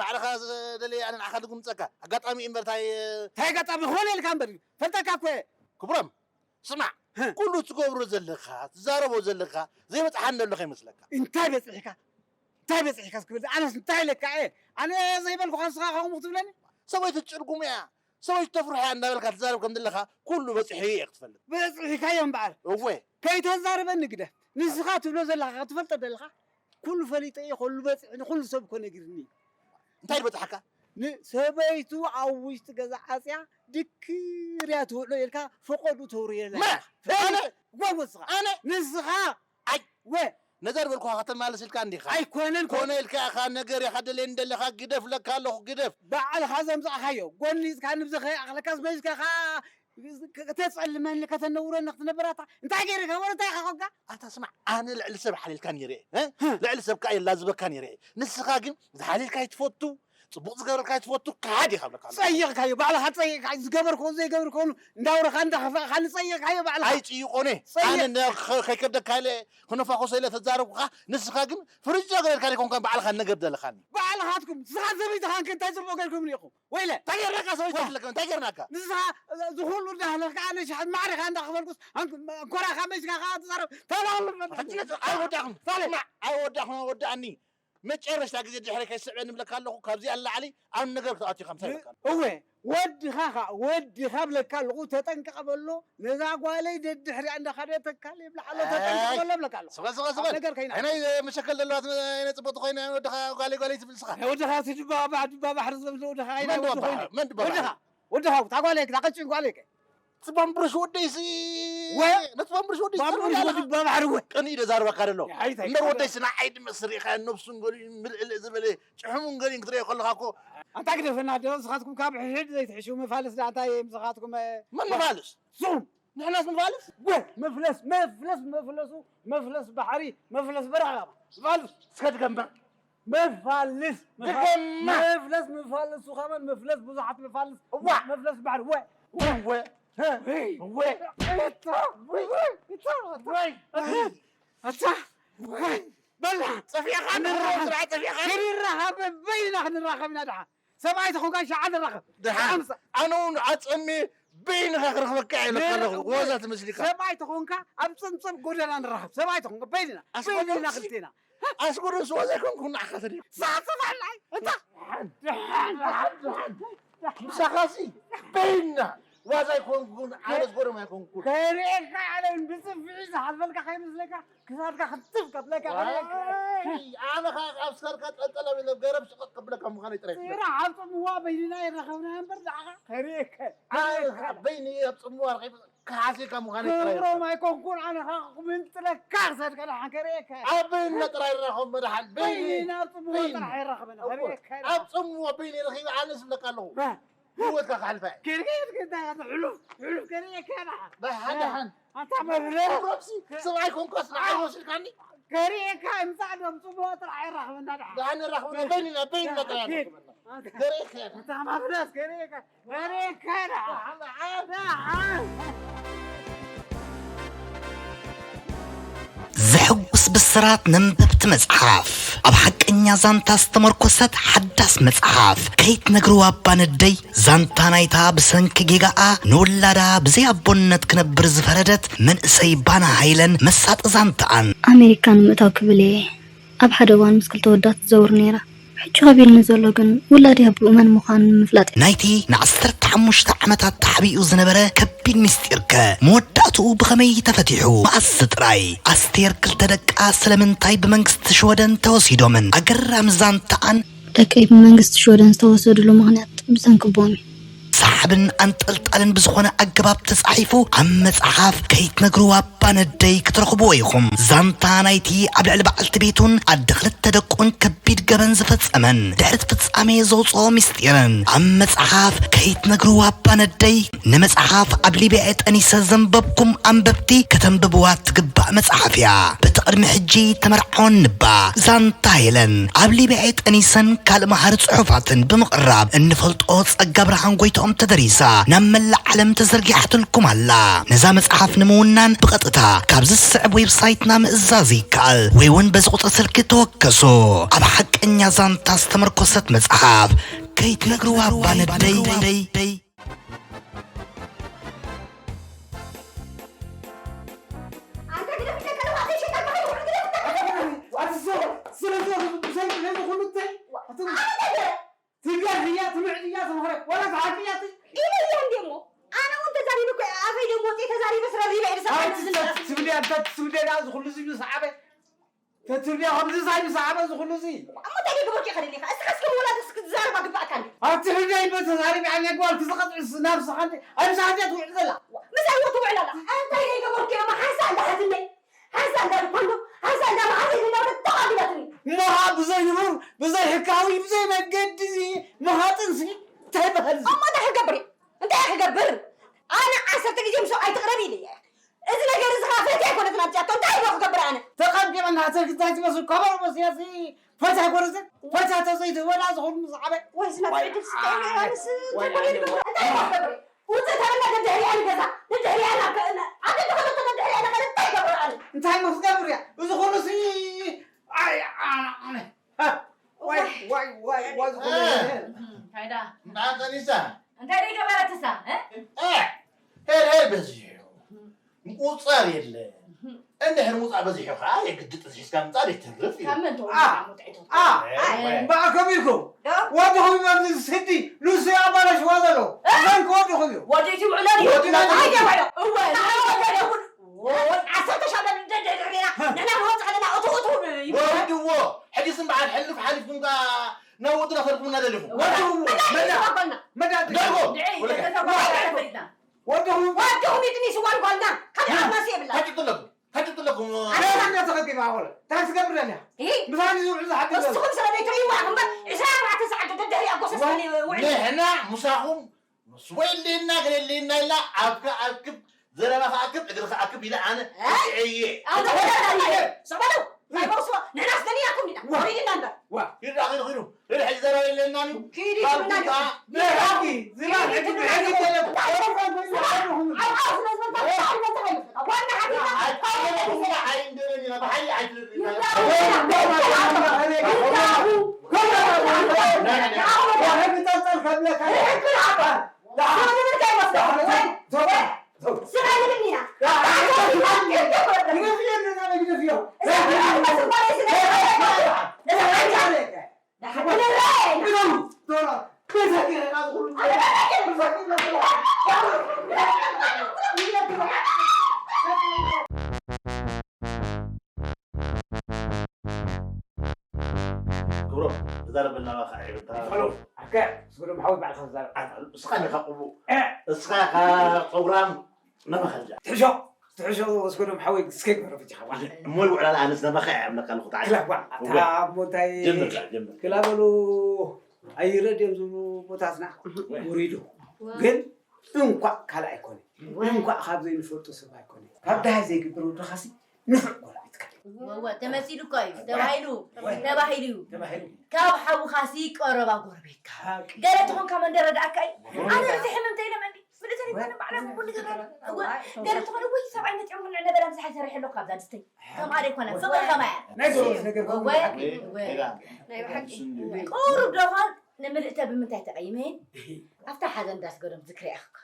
ባዕልኻ ደለየ ኣነ ንዓኻ ድጉንጸካ ኣጋጣሚ እዩ እምበር እንታይ እንታይ ኣጋጣሚ ክኾነ ኢልካ እምበር ፈልጠካ እኮ እየ ክብሮም ስማዕ፣ ኩሉ ትገብሮ ዘለኻ፣ ትዛረቦ ዘለኻ ዘይበጽሓኒ ዘሎ ከይመስለካ። እንታይ በጺሕካ? እንታይ በጺሕካ እስኪ በል፣ ኣነስ እንታይ ኢለካ እየ? ኣነ ዘይበልኩኻ ንስኻ ከምኡ ክትብለኒ? ሰበይቲ ትጭርጉም እያ፣ ሰበይቲ ተፍርሖ እያ እንዳበልካ ትዛረብ ከም ዘለኻ ኩሉ በጺሐዮ እየ ክትፈልጥ። በጺሕካዮ እምበኣር። እወ። ከይተዛርበኒ ግደፍ። ንስኻ ትብሎ ዘለኻ ክትፈልጦ ዘለኻ ኩሉ ፈሊጠ እየ፣ ኩሉ በጺሕኒ፣ ኩሉ ሰብ እኮ ነጊርኒ። እንታይ ዝበጽሓካ? ንሰበይቱ ኣብ ውሽጢ ገዛ ዓጽያ ድክር እያ ትውዕሎ ኢልካ ፈቐድኡ ተውርየላ መ? ኢኻ። ኣነ? ጓል ወስኻ። ኣነ? ንስኻ። ኣይ! ወ! ነዛ ዝበልኩኻ ከተማልስ ኢልካ እንዲኻ። ኣይኮነን፣ ኮነ ኢልካ ኢኻ ነገር ኢኻ ደልየኒ ደለኻ፣ ግደፍ ለካ ኣለኹ፣ ግደፍ። ባዕልኻ ዘምጻእካዮ፣ ጎኒጽካ ንብዚ ከይኣኽለካስ መሊስካ ኸኣ ከተጸልመኒ፣ ከተነውረኒ ክትነብር ኣታ እንታይ ገይረ ኢኻ? ወረ እንታይ ኢኻ ኮንካ? ኣታ ስማዕ፣ ኣነ ልዕሊ ሰብ ሓሊልካ ነይረ እየ፣ እ? ልዕሊ ሰብ ከኣ የላዝበካ ነይረ እየ። ንስኻ ግን ዝሓሊልካ ኣይትፈቱ፣ ጽቡቕ ዝገበርካ ኣይትፈቱ፣ ከሓዲ ኢኻ ብለካ ኣለኹ። ጸይቕካዮ፣ ባዕልኻ ጸይቕካ፣ ዝገበርክዎ ዘይገበርክዎ እንዳውረኻ እንዳኸፋእካ ንጸይቕካዮ ባዕልኻ። ኣይጽይቖን እየ። ጸይቕ- ኣነ እንዳ-፣ ከ-፣ ከይከብደካ ኢለ፣ ክነፋኾሶ ኢለ ተዛረብኩኻ፣ ንስኻ ግን ፍርጃ ገበርካ ዘይኮንካ ባዕልኻ ነገር ደለኻኒ። ባዕልኻትኩም፣ ንስኻ ሰበይትኻ እንከ እንታይ ጽቡቕ ገይርኩምኒ ኢኹም? ወይለ! እንታይ ጌርናካ ሰበይቲ ዋ! ኣለካ? እንታይ ጌርናካ? ንስኻ እዚ ኩሉ እንዳህለኽካ ኣነ ሸሓት ማዕረኻ እንዳኸፈልኩስ ኣን-፣ እንኮራኻ መሲኻ ከኣ ትዛረብ። ተላሉ ኣታ ጅነት ኣይወዳእኹም። ሳሌ! ስማዕ፣ ኣይወዳእኹም፣ ኣይወዳእኒ። መጨረሽታ ግዜ ድሕሪ ከይስዕበኒ እብለካ ኣለኹ። ካብዚኣ ንላዕሊ ኣብ ነገር ክትኣቱ ኢኻ ምሳይ እብለካ ኣለኹ። እወ፣ ወድኻ ኸኣ፣ ወድኻ እብለካ ኣለኹ። ተጠንቀቕ በሎ። ነዛ ጓለይ ደድሕሪኣ እንዳኸደ ተካል ይብላ ኣሎ። ተጠንቀቕ በሎ እብለካ ኣለኹ። ስበል፣ ስበል፣ ኣብ ስበል። ነገር ከይና። ዓይነይ መሸከል ዘለዋ ትመ-፣ ዓይነይ ጽብቕቲ ኮይና ወድኻ ጓለይ፣ ጓለይ ትብል ስኻ። ናይ ወድኻ እቲ ድባ፣ ባ-፣ ድባ ባሕሪ ዝብል ወድኻ ዓይነይ መን ድባ ወዲ ባሕሪ? ኮይነ። መን ድባ ወድኻ፣ ባሕሪ? ወድኻ፣ እታ ጓለይ፣ እታ ቀጭን ጓለይ ከ? እቲ ባምቡረሽ ወደይሲ፣ ወ-፣ ነቲ ባምቡረሽ ወደይ ባምቡረሽ ዝጸልዎ ወዲ ኣለኻ? ባባሕሪ ወ-፣ ቅንኢ ዶ ዛረበካ ደሎ? ኣይ፣ እንታይ እምበር ይዛረብ? ወደይሲ ንዓይ ድመስ ርኢኻ ነብሱን ገሊኡን ምልእልእ ዝበለ ጭሕሙን ገሊኡን ክትርእዮ ከለኻ እኮ ኣንታ ግደፈና ዶ፣ ንስኻትኩም ካብ ሕድሕድ ዘይትሕሽው መፋልስ ዳ እንታይ ምሳኻትኩም፣ እ፣ መን መፋልስ? ሱም! ንሕናስ መፋልስ? ወ-፣ መፍለስ፣ መፍለስ፣ መፍለሱ፣ መፍለስ ባሕሪ፣ መፍለስ በረኻ፣ መፋልስ! እስከ ድገማ። መፋልስ፣ መፋ-፣ ድገማ። መፍለስ፣ መፋልሱ ከማን መፍለስ፣ ብዙሓት መፋልስ፣ እዋ። መፍለስ ባሕሪ፣ ወ-፣ ወ-፣ ወ-፣ ሄ፣ ወይ። ወ-፣ እታ፣ ወይ፣ እታ፣ እታ፣ ወይ። እታ፣ ወይ። በላ። ጸፊዕኻ ንራኸብ። ንራኸብ፣ ስራሕ ጸፊዕኻ። ክንራኸብ፣ በይና ክንራኸብ ኢና ደሓ። ሰብኣይ ተኾንካ ሸዓ ንራኸብ። ደሓን። ኣምሳ። ኣነ እውን ኣጸሚየ በይንኻ ክረኽበካ እየ ኢለካ ኣለኹ። ንራኸብ። ወዛ ትመስሊካ። ሰብኣይ ተኾንካ ኣብ ጸምጸም ጎደና ንራኸብ። ሰብኣይ ተኾንካ በይንና። ኣስመራ በይንና ውሲ። ክልቴና። ኣስጎዶ ስዋ ዘይኮንኩ ንዓኻ ተሪፍ። ሳዕስዕ ኣላይ፣ እታ። ደሓን፣ ደሓን፣ ደሓን፣ ደሓን። ምሳኻሲ በይንና። ዋዛ ኣይኮንኩን፣ ኣነ ዝጎደም ኣይኮንኩን። ከርእየካ ኣነ ብጽፍዒ ዝሓልፈልካ ከይመስለካ፣ ክሳድካ ክትፍ ከብለካ ከርእየካ። ዋይ፣ ኣነ ኸኣ ኣብ ስካልካ ጠልጠል ኣቢለ ገረብ ሽቐቕ ከብለካ ምዃነይ ጥራይ ፍለጥ። ስራሕ ኣብ ጽምዋ በይንና ይራኸብና እምበር ንዓኻ ከርእየካ። ኣነ ኸኣ በይነይ ኣብ ጽምዋ ረኺበ ክሓስየካ ምዃነይ ጥራይ ክብሮም ይፈልጥ። ኣይኮንኩን ኣነ ኸዓ ክምንጥለካ ክሳድካ ደሓን ከርእየካ። ኣብ በይንና ጥራይ ንራኸብ መድሓን። በይነይ፣ በይንና ኣብ ጽምዋ በይነይ። ጥራሕ ይራኸበና፣ እኮ፣ ከርእየካ። ኣብ ጽምዋ በይነይ ረኺበ ኣነ ዝብለካ ኣለኹ። ባ። ህይወትካ ከሕልፋ እየ። ከርእየካ እንታይ ኢኻ ሕሉፍ፣ ሕሉፍ ከርእየካ ደሓን። ደሓን፣ ደሓን። ኣንታ መፍለስ። ክብሮምሲ ሰብኣይ ኮንካስ ንዓይ ወሲድካኒ? ከርእየካ እምጻእ ዶ ኣብ ጽምዋ ጥራሕ ይራኸበና ደሓን። ደሓን ንራኸበና፣ በይንና፣ በይንና ጥራሕ ኪድ። ይራኸበና። ኣንታ ከርእየካ እየ። ኣንታ መፍለስ ከርእየካ። መሬት ከዳ። ደሓን፣ ደሓን። ደሓን። ዘሕጉስ ብስራት ነንበብቲ መጽሓፍ። ኣብ ሓቀኛ ዛንታ ዝተመርኮሰት ሓዳስ መጽሓፍ ከይትነግርዋ እባ ነደይ። ዛንታ ናይታ ብሰንኪ ጌጋኣ ንውላዳ ብዘይ ኣቦነት ክነብር ዝፈረደት መንእሰይ ባና ሃይለን መሳጢ ዛንታኣን። ኣሜሪካ ንምእታው ክብል እየ ኣብ ሓደ እዋን ምስ ክልተ ወዳት ትዘውር ነይራ። ሕጂ ከቢድኒ ዘሎ ግን ውላድያ ብኡ መን ምዃኑ ንምፍላጥ እዩ። ናይቲ ንዓሰርተ ሓሙሽተ ዓመታት ተሓቢኡ ዝነበረ ከቢድ ምስጢርከ መወዳእትኡ ብኸመይ ተፈቲሑ? መኣስ ጥራይ? ኣስቴር ክልተ ደቃ ስለምንታይ ብመንግስቲ ሽወደን ተወሲዶምን? ኣገራሚ ዛንታኣን። ደቀይ ብመንግስቲ ሽወደን ዝተወሰድሉ ምኽንያት ብሰንኪ ኣቦኦም እዩ። ሰሓብን ኣንጠልጣልን ብዝኾነ ኣገባብ ተጻሒፉ ኣብ መጽሓፍ ከይትነግርዋ እባ ነደይ ክትረኽብዎ ኢኹም። ዛንታ ናይቲ ኣብ ልዕሊ በዓልቲ ቤቱን ኣደ ክልተ ደቁን ከቢድ ገበን ዝፈጸመን ድሕሪ እቲ ፍጻሜ ዘውጽኦ ምስጢርን ኣብ መጽሓፍ ከይትነግርዋ እባ ነደይ። ንመጽሓፍ ኣብ ሊብያ ጠኒሰ ዘንበብኩም ኣንበብቲ ከተንብብዋ ትግባእ መጽሓፍ እያ። በቲ ቅድሚ ሕጂ ተመርዓወን ንባ ዛንታ ሄለን ኣብ ሊብያ ጠኒሰን ካልእ መሃሪ ጽሑፋትን ብምቕራብ እንፈልጦ ጸጋ ብርሃን ጎይትኦም ተደሪሳ ናብ መላእ ዓለም ተዘርጊሓትልኩም ኣላ። ነዛ መጽሓፍ ንምውናን ብቐጥታ ካብዚ ዝስዕብ ዌብሳይትና ምእዛዝ ይከኣል ወይ እውን በዚ ቁጽሪ ስልኪ ተወከሱ። ኣብ ሓቀኛ ዛንታ ዝተመርኮሰት መጽሓፍ ከይትነግርዋ እባ ነደይ። ትገርያ ትምዕድያ ተምሃረ ወላ ተሓቅያ ኢለ እየ እንዴ እሞ ኣነ እውን ተዛሪበ እኮ ኣፈይ ደሞ ወፅየ ተዛሪበ ስረ ሪበ ኢለ ሰብ ኣንቲ ዝንዳስ ትብልያ እንታይ ትብልያ እዚ ኩሉ እዚ ዝሰዓበ ተትብልያ ከምዚ ሳይ ዝሰዓበ እዚ ኩሉ እዚ እሞ እንታይ ገበርኩ ይኸደልካ እስኻ እስከ ምውላድ እስኪ ትዛረባ ግባእካ እንዴ ኣቲ ሕጂ ይበ ተዛሪቢ ዓብያ ጓል ክዝቐጥ ናብ ስኻ እንዴ ኣብ ሰዓት እያ ትውዕል ዘላ ምሳይ ወ ትውዕል ኣላ እንታይ ገበርኩ እየ ሓንሳ እንዳሓትነይ ሓንሳ እንዳ ድኳንዶ ሓንሳ እንዳ መዓዘይ ዝነበረ ተቓቢላትኒ እሞ ብዘይ ንቡር ብዘይ ሕካዊ ብዘይ መገዲ እዚ ምኻጥንሲ እንታይ ይበሃል እዚ እሞ እንታይ ክገብር እየ እንታይ ክገብር ኣነ ዓሰርተ ግዜ ምስ ሰብኣይ ትቕረብ ኢለ እየ እዚ ነገር እዚ ከዓ ፈትያ ኣይኮነትን ኣብዚኣቶ እንታይ ኢለ ክገብር ኣነ ተቐቢቕና ተግዛጅ መስል ከበሮ መሲያሲ ፈታ ኣይኮነትን ፈታ ተዘይትበላ ዝኹሉ ምስ ዓበ ወይስ ናብ ዕድል ስጠ ዮሃንስ እንታይ ኮነ ይገብር እንታይ ኢለ ክገብር እየ ውፅእ ተበላ ደድሕሪኣ ንገዛ ደድሕሪኣ ናብ ኣደ ተኸለቶ ደድሕሪኣ ንኸደ እንታይ ይገብር ኣነ እንታይ ምክትገብር እያ እዚ ኩሉ ሲ ኣይ ኣነ ኣነ ዋይ ዋይ ዋይ ዋይ ዝኩሉ እንታይ ዳ እምበኣር ጠኒሳ እንታይ ዶ ይገበረትሳ ሄድ ሄድ በዚሑ ምቁፃር የለ እንድሕር ሙፃእ በዚሑ ከዓ የግዲ ጥስሒስካ ምፃእ ዘይትርፍ እዩ ካብ መን ተወሊድካ ሙጥዒቶ እምበኣር ከሚልኩም ወድኹም ኣብዚ ስዲ ንሱ ኣባላሽዋ ዘሎ ዘንክ ወድኹም እዩ ወዲ እቲ ውዕሎ ድዩ ወዲ ናይ ውዕሎ እወ ዓሰርተ ሻብላ ንሕና ንወፅእ ከለና እቱ እቱ ይወድዎ ሕጂ ስም በዓል ሕልፍ ሓሊፍኩም ከዓ ናብ ወድና ከልኩምና ደሊኹም ወድኹም ይጥኒ ስዋን ጓልና ካልእ ኣማሲ የብላ ታጭጥለኩም ታጭጥለኩም ኣነ ተኸቢማ ሆነ እንታይ ትገብር ደሊያ ምሳኒ ዝውዕል ዝሓድር እስኹም ስለ ዘይትርእይዋ እምበር ዕስራ ኣርባዕተ ሰዓት ደድሕሪ ኣጎሰስ ውዕል ንሕና ምሳኹም ስወ የለየና ገለ የለየና ኢልና ኣብ ክኣክብ ዘረባ ክኣክብ እግሪ ክኣክብ ኢለ ኣነ እየ ሰበሉ ናይ በውስዋ ንሕና ስደሊናኩም ኢና ወሪድና እምበር ይዳ ኺዱ ኺዱ ኺዱ ሕጂ ዘረባ የለየና እዩ ኪዲ ትብልና ዲኹም? ብሕጊ ዝባን ሕጊ ብሕጊ ዋና ሓኪምና ኣይንደለን ኢና ብሓይሊ ኣይትደልን ኢና ክብሮም፣ ተዛረበልና ባኻ ዒርታ። ይፈሉ፣ ኣከ፣ ስጉዶም ሓወይ ባዕልኻ ተዛረብ። ኣይ፣ እስኻ ዲኻ ቅቡእ? እ። እስኻ ኢኻ ጸጉራም፣ ነመኸልጃ። ትሕሾ፣ ትሕሾ፣ ስጉዶም ሓወይ፣ እስከ ግበሮ በጃኻ፣ ዋ። እሞ ይውዕላል፣ ኣነስ ነመኸ እየ እብለካ ኣለኹ፣ ተዓል። ክላ፣ ዋ፣ ኣታ እወ። እሞ እንታይ ጀምር፣ ጀምር። ክላ በሉ፣ ኣይረድዮም ዝብሉ ቦታትና፣ ወይ። ውሪዱ። ወይ። ግን እንኳዕ ካልእ ኣይኮነ። ወይ። እንኳዕ ካብ ዘይንፈልጦ ሰብ ኣይኮነ። ካብ ደሃይ ዘይግበር ወድኻሲ ንፉዕ ጎረቤትካ። ወወ፣ ተመሲሉ እኮ እዩ። ተባሂሉ፣ ተባሂሉ እዩ። ተባሂሉ። ካብ ሓውኻሲ ቀረባ ጎረቤትካ። ሓቂ። ገለ ተኾንካ መን ደረዳእካ እዩ? ወይ። ኣነ እዚ ሕምም ተይለ መን ድዩ? ፍልጥ ተይለ ኣነ ባዕላ ቡን ገለ ገለ ትኾነ ወይ ሰብኣይ መፂኦም ክንዕ ነበላ ምሳሕ ሰሪሕ ኣለኩ ካብዛ ድስተይ ከምኣ ዘይኮነ ፍቕሪ ከማያ ናይ ጎረቤት ነገር እወ እወ ናይ ብሓቂ ቁሩብ ዶኾን ንምልእተ ብምንታይ ተቐይመ ኣብታ ሓዘን ዳስገዶም ዝክሪ ኣኽካ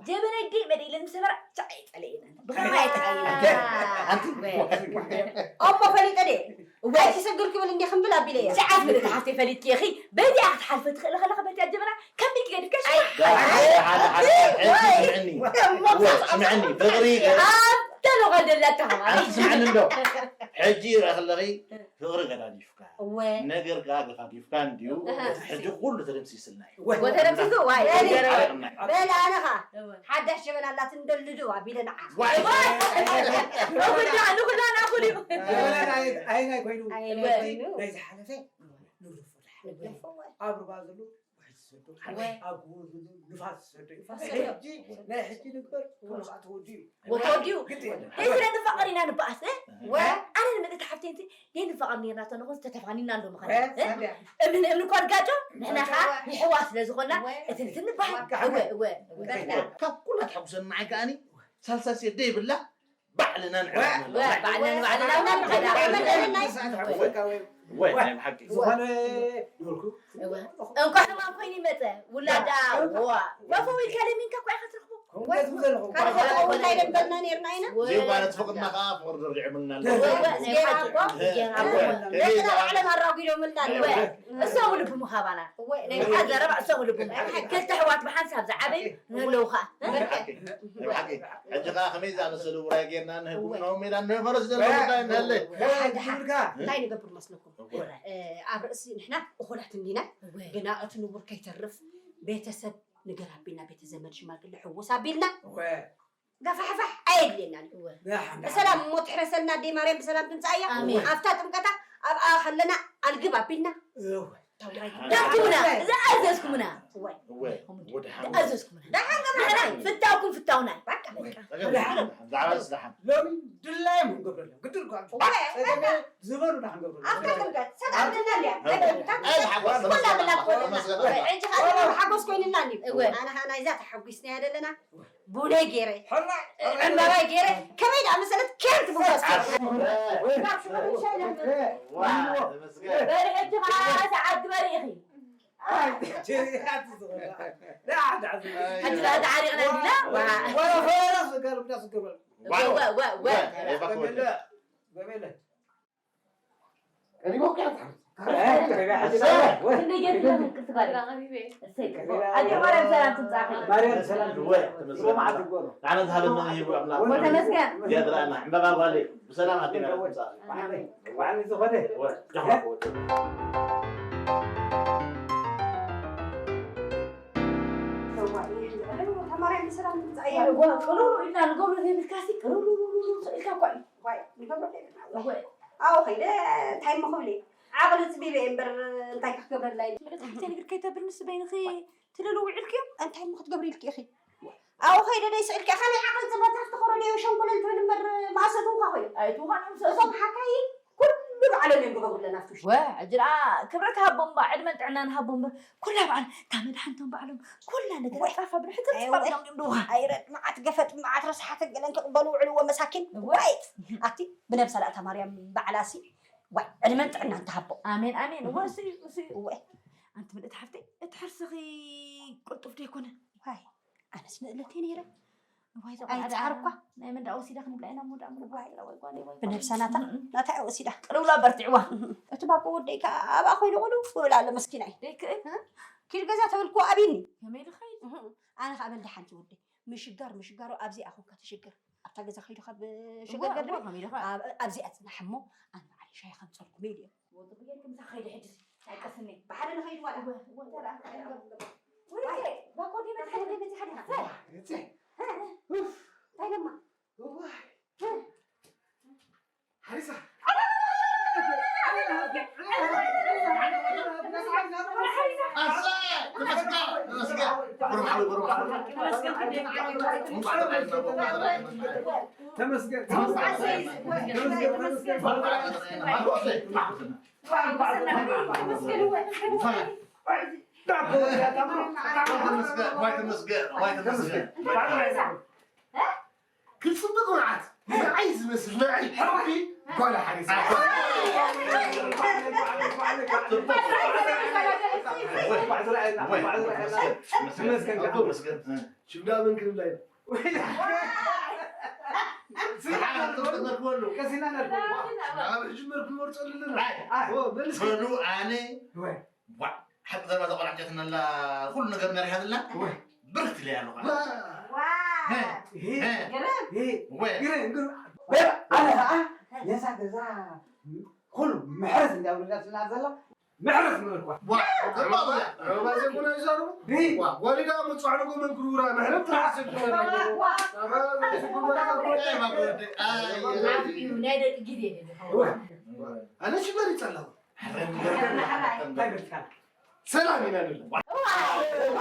ጀበና ይደይ መደይ ኢለን ምሰበራ ቻ ኣይጠለየናን ብኸማይ ተቐይመ እሞ ፈሊጠ ድየ ኣይትስግር ክብል እንዲ ክንብል ኣቢለ እየ ሸዓት ምልእቲ ሓፍተይ ፈሊጥኪ ኢኺ በዚኣ ክትሓልፊ ትኽእሊ ከለኺ በቲኣ ጀበና ከቢድ ገዲፍካ ስምዕኒ ፍቕሪ ኣብተለቆ ደላታ ኣንቲ ስምዕኒ እንዶ ሕጂ ይረኣ ከለኺ ፍቕሪ ገዳዲፍካ ነገር ከዓ ገፋጊፍካ እንድዩ ሕጂ ኩሉ ተደምሲስልና እዩ ወተደምሲሱ ዋይ በል ኣነኻ ሓዳሽ ጀበና ኣላትን ደልድዋ ቢለ ንዓ ንኹላና ኩሉ እዩ ኣይናይ ኮይኑ ናይ ዝሓለፈ ንግደፎ ኣብ ሩባ ዘሎ ውሕጅ ዝሰዶ ኣብ ጎቦ ዘሎ ንፋስ ዝሰዶ እዩ ሕጂ ናይ ሕጂ ንግበር ኩሉ ከዓ ተወዲኡ እዩ ወተወዲኡ ደይ ስለ ንፋቐር ኢና ንበኣስ ኣነ ንምልእቲ ሓፍተይ ደይ ንፋቐር ኔርና ተንኾን ዝተተፋኒና እንዶ ምኸና እምን እምን ኮርጋጆ ንሕና ከዓ ይሕዋ ስለ ዝኾና እቲ ንትንበሃል እወ እወ ካብ ኩላ ትሐጉሰኒ ንዓይ ከዓኒ ሳልሳይ ሴት ደይብላ ባዕልና ንዕወት ባዕልና ንባዕልና ወይ ናይ ብሓቂ ዝኾነ ይብልኩ እንኳ ሕማም ኮይኑ ይመፀ ውላዳ ዋ መፈው ኢልካ ለሚንካ እኳ ኢኻ ትረኽቦ ከምገዝም ዘለኹ ካብ ዘለኹ እንታይ ደንበልና ነርና ኢና ዘይጓነት ፍቕድና ከዓ ፍቕሪ ደርዲዖምልና ኣለዉ ዜና እኮ ዜና እኮ ነጥና ባዕሎም ኣራጒዶምልና ኣለዉ እሶም ልቢ ምሃባና እወ ናይ ብሓቂ ዘረባ እሶም ልቢ ምሃብ ክልተ ኣሕዋት ብሓንሳብ ዝዓበዩ ንህለዉ ከዓ ናይ ብሓቂ ናይ ብሓቂ ሕጂ ከዓ ከመይ ዝኣመሰሉ ውራይ ጌርና ንህቡ ናው ሜዳ ንህበረስ ዘሎ ጉዳይ ንህለ ዝብልካ እንታይ ንገብር መስለኩም ኣብ ርእሲ ንሕና እኹላት እንዲና ግና እቲ ንቡር ከይተርፍ ቤተሰብ ንገር ኣቢልና ቤተ ዘመድ ሽማግለ ሕውስ ኣቢልና ገፋሕፋሕ ኣየድልየናን እዩ ብሰላም እሞ ትሕረሰልና ኣደይ ማርያም ብሰላም ትምፃእያ ኣብታ ጥምቀታ ኣብኣ ከለና ኣልግብ ኣቢልና ዳኩምና ዝኣዘዝኩምና ዝኣዘዝኩምና ንሕና ፍታውኩም ፍታውና ሎሚ ድላዮም ክንገብረሎም ግድል ዝበሉ ዳ ክንገብረሎም ኣብታ ጥምቀት ሰላም ድና እንዲያ ኩላ ብላ ትኾነና ሕጂ ከዓ ሓጎስ ኮይንና እንዲዩ ኣነ ከዓ ናይዛ ተሓጒስናያ ዘለና ቡነይ ገይረ ዕምበባይ ገይረ ከመይ ደኣ መሰለት ኬር ትብሎ እስኪ በሪ ሕጂ ከዓ ሰዓት ግበሪ ኢኺ ሕጂ ደኣ ተዓሪቕና እንዲና ገበለ ብሰላም ኣዲና ተምፃእ ተማሪያ ብሰላም ትምፃእ እያ ቅሩሩ ኢልና ንገብሮ ዘይብልካሲ ቅሩሩ ኢልካ እኳ እዩ ኣብኡ ከይደ እንታይ እሞ ክብል ዓቕሊ ፅቢበ እየ እምበር እንታይ ክገብረላ ኢለ ሓንቲ ነገር ከይተብርኒ ስበይንኺ ትልሉ ውዕልክዮ እንታይ እሞ ክትገብሪ ኢልኪ ኢኺ ኣብኡ ከይደ ደይ ስእልኪ ከመይ ዓቕሊ ፅበት ኣፍቲ ኮሮንዮ ሸንኮለል ትብል እምበር መኣሰትውካ ኮይኑ ኣይትውኻን እዮም ሰእሶም ሓካይ ኩሉ ባዕሎም እዮም ዝገብሩለን ኣብቲ ውሽጢ ወ ሕጂ ደኣ ክብረት ሃቦም ባ ዕድመን ጥዕናን ሃቦም በር ኩላ በዓል እታ መድሓንቶም ባዕሎም ኩላ ነገር ኣጻፋ ብልሕትን ጽባቕ እዮም ድዋ ኣይረድ መዓት ገፈጥ መዓት ረስሓትን ገለን ክቕበሉ ውዕልዎ መሳኪን ዋይ ኣቲ ብነብሳ ዳእታ ማርያም ባዕላሲ ዋይ ዕድመን ጥዕናን ትሃቦ ኣሜን ኣሜን ወሲ ወሲ ወይ ኣንቲ ምልእቲ ሓፍተይ እቲ ሕርስኺ ቅልጡፍ ዶ ይኮነ ዋይ ኣነስ ንእለተይ ነይረ ኣይፀዓርኳ ናይ መንዳ ወሲዳ ክንብላ ኢና ሞዳ ምርጓ ወይ ጓል ወይ ብነብሳ ናታ ናታ ወሲዳ ቅልውላ በርትዕዋ እቲ ባኮ ወደይ ከዓ ኣብኣ ኮይኑ ቅሉ ውብል ኣሎ መስኪናይ ደይክእል ኪድ ገዛ ተበልኩ ኣብኒ ከመይ ልኸይድ ኣነ ከዓ በልዲ ሓንቲ ወደይ ምሽጋር ምሽጋሮ ኣብዚኣ ኮንካ ትሽግር ኣብታ ገዛ ከይዱ ካብ ሸገር ገድሪ ኣብዚኣ ፅናሕ እሞ ኣነ ባዕለይ ሻሂ ከምፀልኩም ኢለ ወጥጉ ጌርኪ ምሳኺ ከይዲ ሕጂ ኣይቀስኒ ብሓደ ንኸይድ ዋላ እንታይ ደማ ሓሪሳ ተመስገን ተመስገን፣ ዋይ ተመስገን፣ ዋይ ተመስገን። ክጽብቕ መዓት ንዓይ ዝመስል ንዓይ ሕርፊ ጓል ሓሪስ። ሽምዳ መን ክንብላ ኢና? ዝሓ፣ ጥብቅ ነርክበሉ። ቀሲና ነርክበሉ። ኣብ ሕጂ መርክቦ ጸልልና። ኣይ። ኦ፣ መልስ። በሉ፣ ኣነ፣ ወይ። ዋ፣ ሓቂ ዘረባ፣ እዛ ቆልዓ ጨትና ኣላ፣ ኩሉ ነገር መሪሓ ዘላ። ወይ። ብርክት ኢለ ኣለኹ። ዋ። ዋ። ሄ። ሄ። ሄ። ግርም። ወይ። ግርም፣ ግርም። ኣነ ኸዓ ነዛ ገዛ ኩሉ ምሕረት እንዳብለትና ዘላ ምሕረት ንበልኳ። ዋ፣ ዘባባ፣ ዋ፣ ዘይኮነ ይዛረቡ። ቢ። ዋ፣ ወሊዳ ምጽዋዕ ንጎ መንክሩራ ምሕረት ትራስብ። ዋ። ኣባ፣ ዘይኮነ ይዛረቡ። ኣይ፣ ማማ ወዲ፣ ኣይ፣ ኣይ። እዩ፣ ናይ ደቂ ግዜ እዩ ዝኸውን። ዋ። ኣነ ሽበር ይጸላው። እንታይ በልካ? ሰላም ኢና ንብላ። ዋ።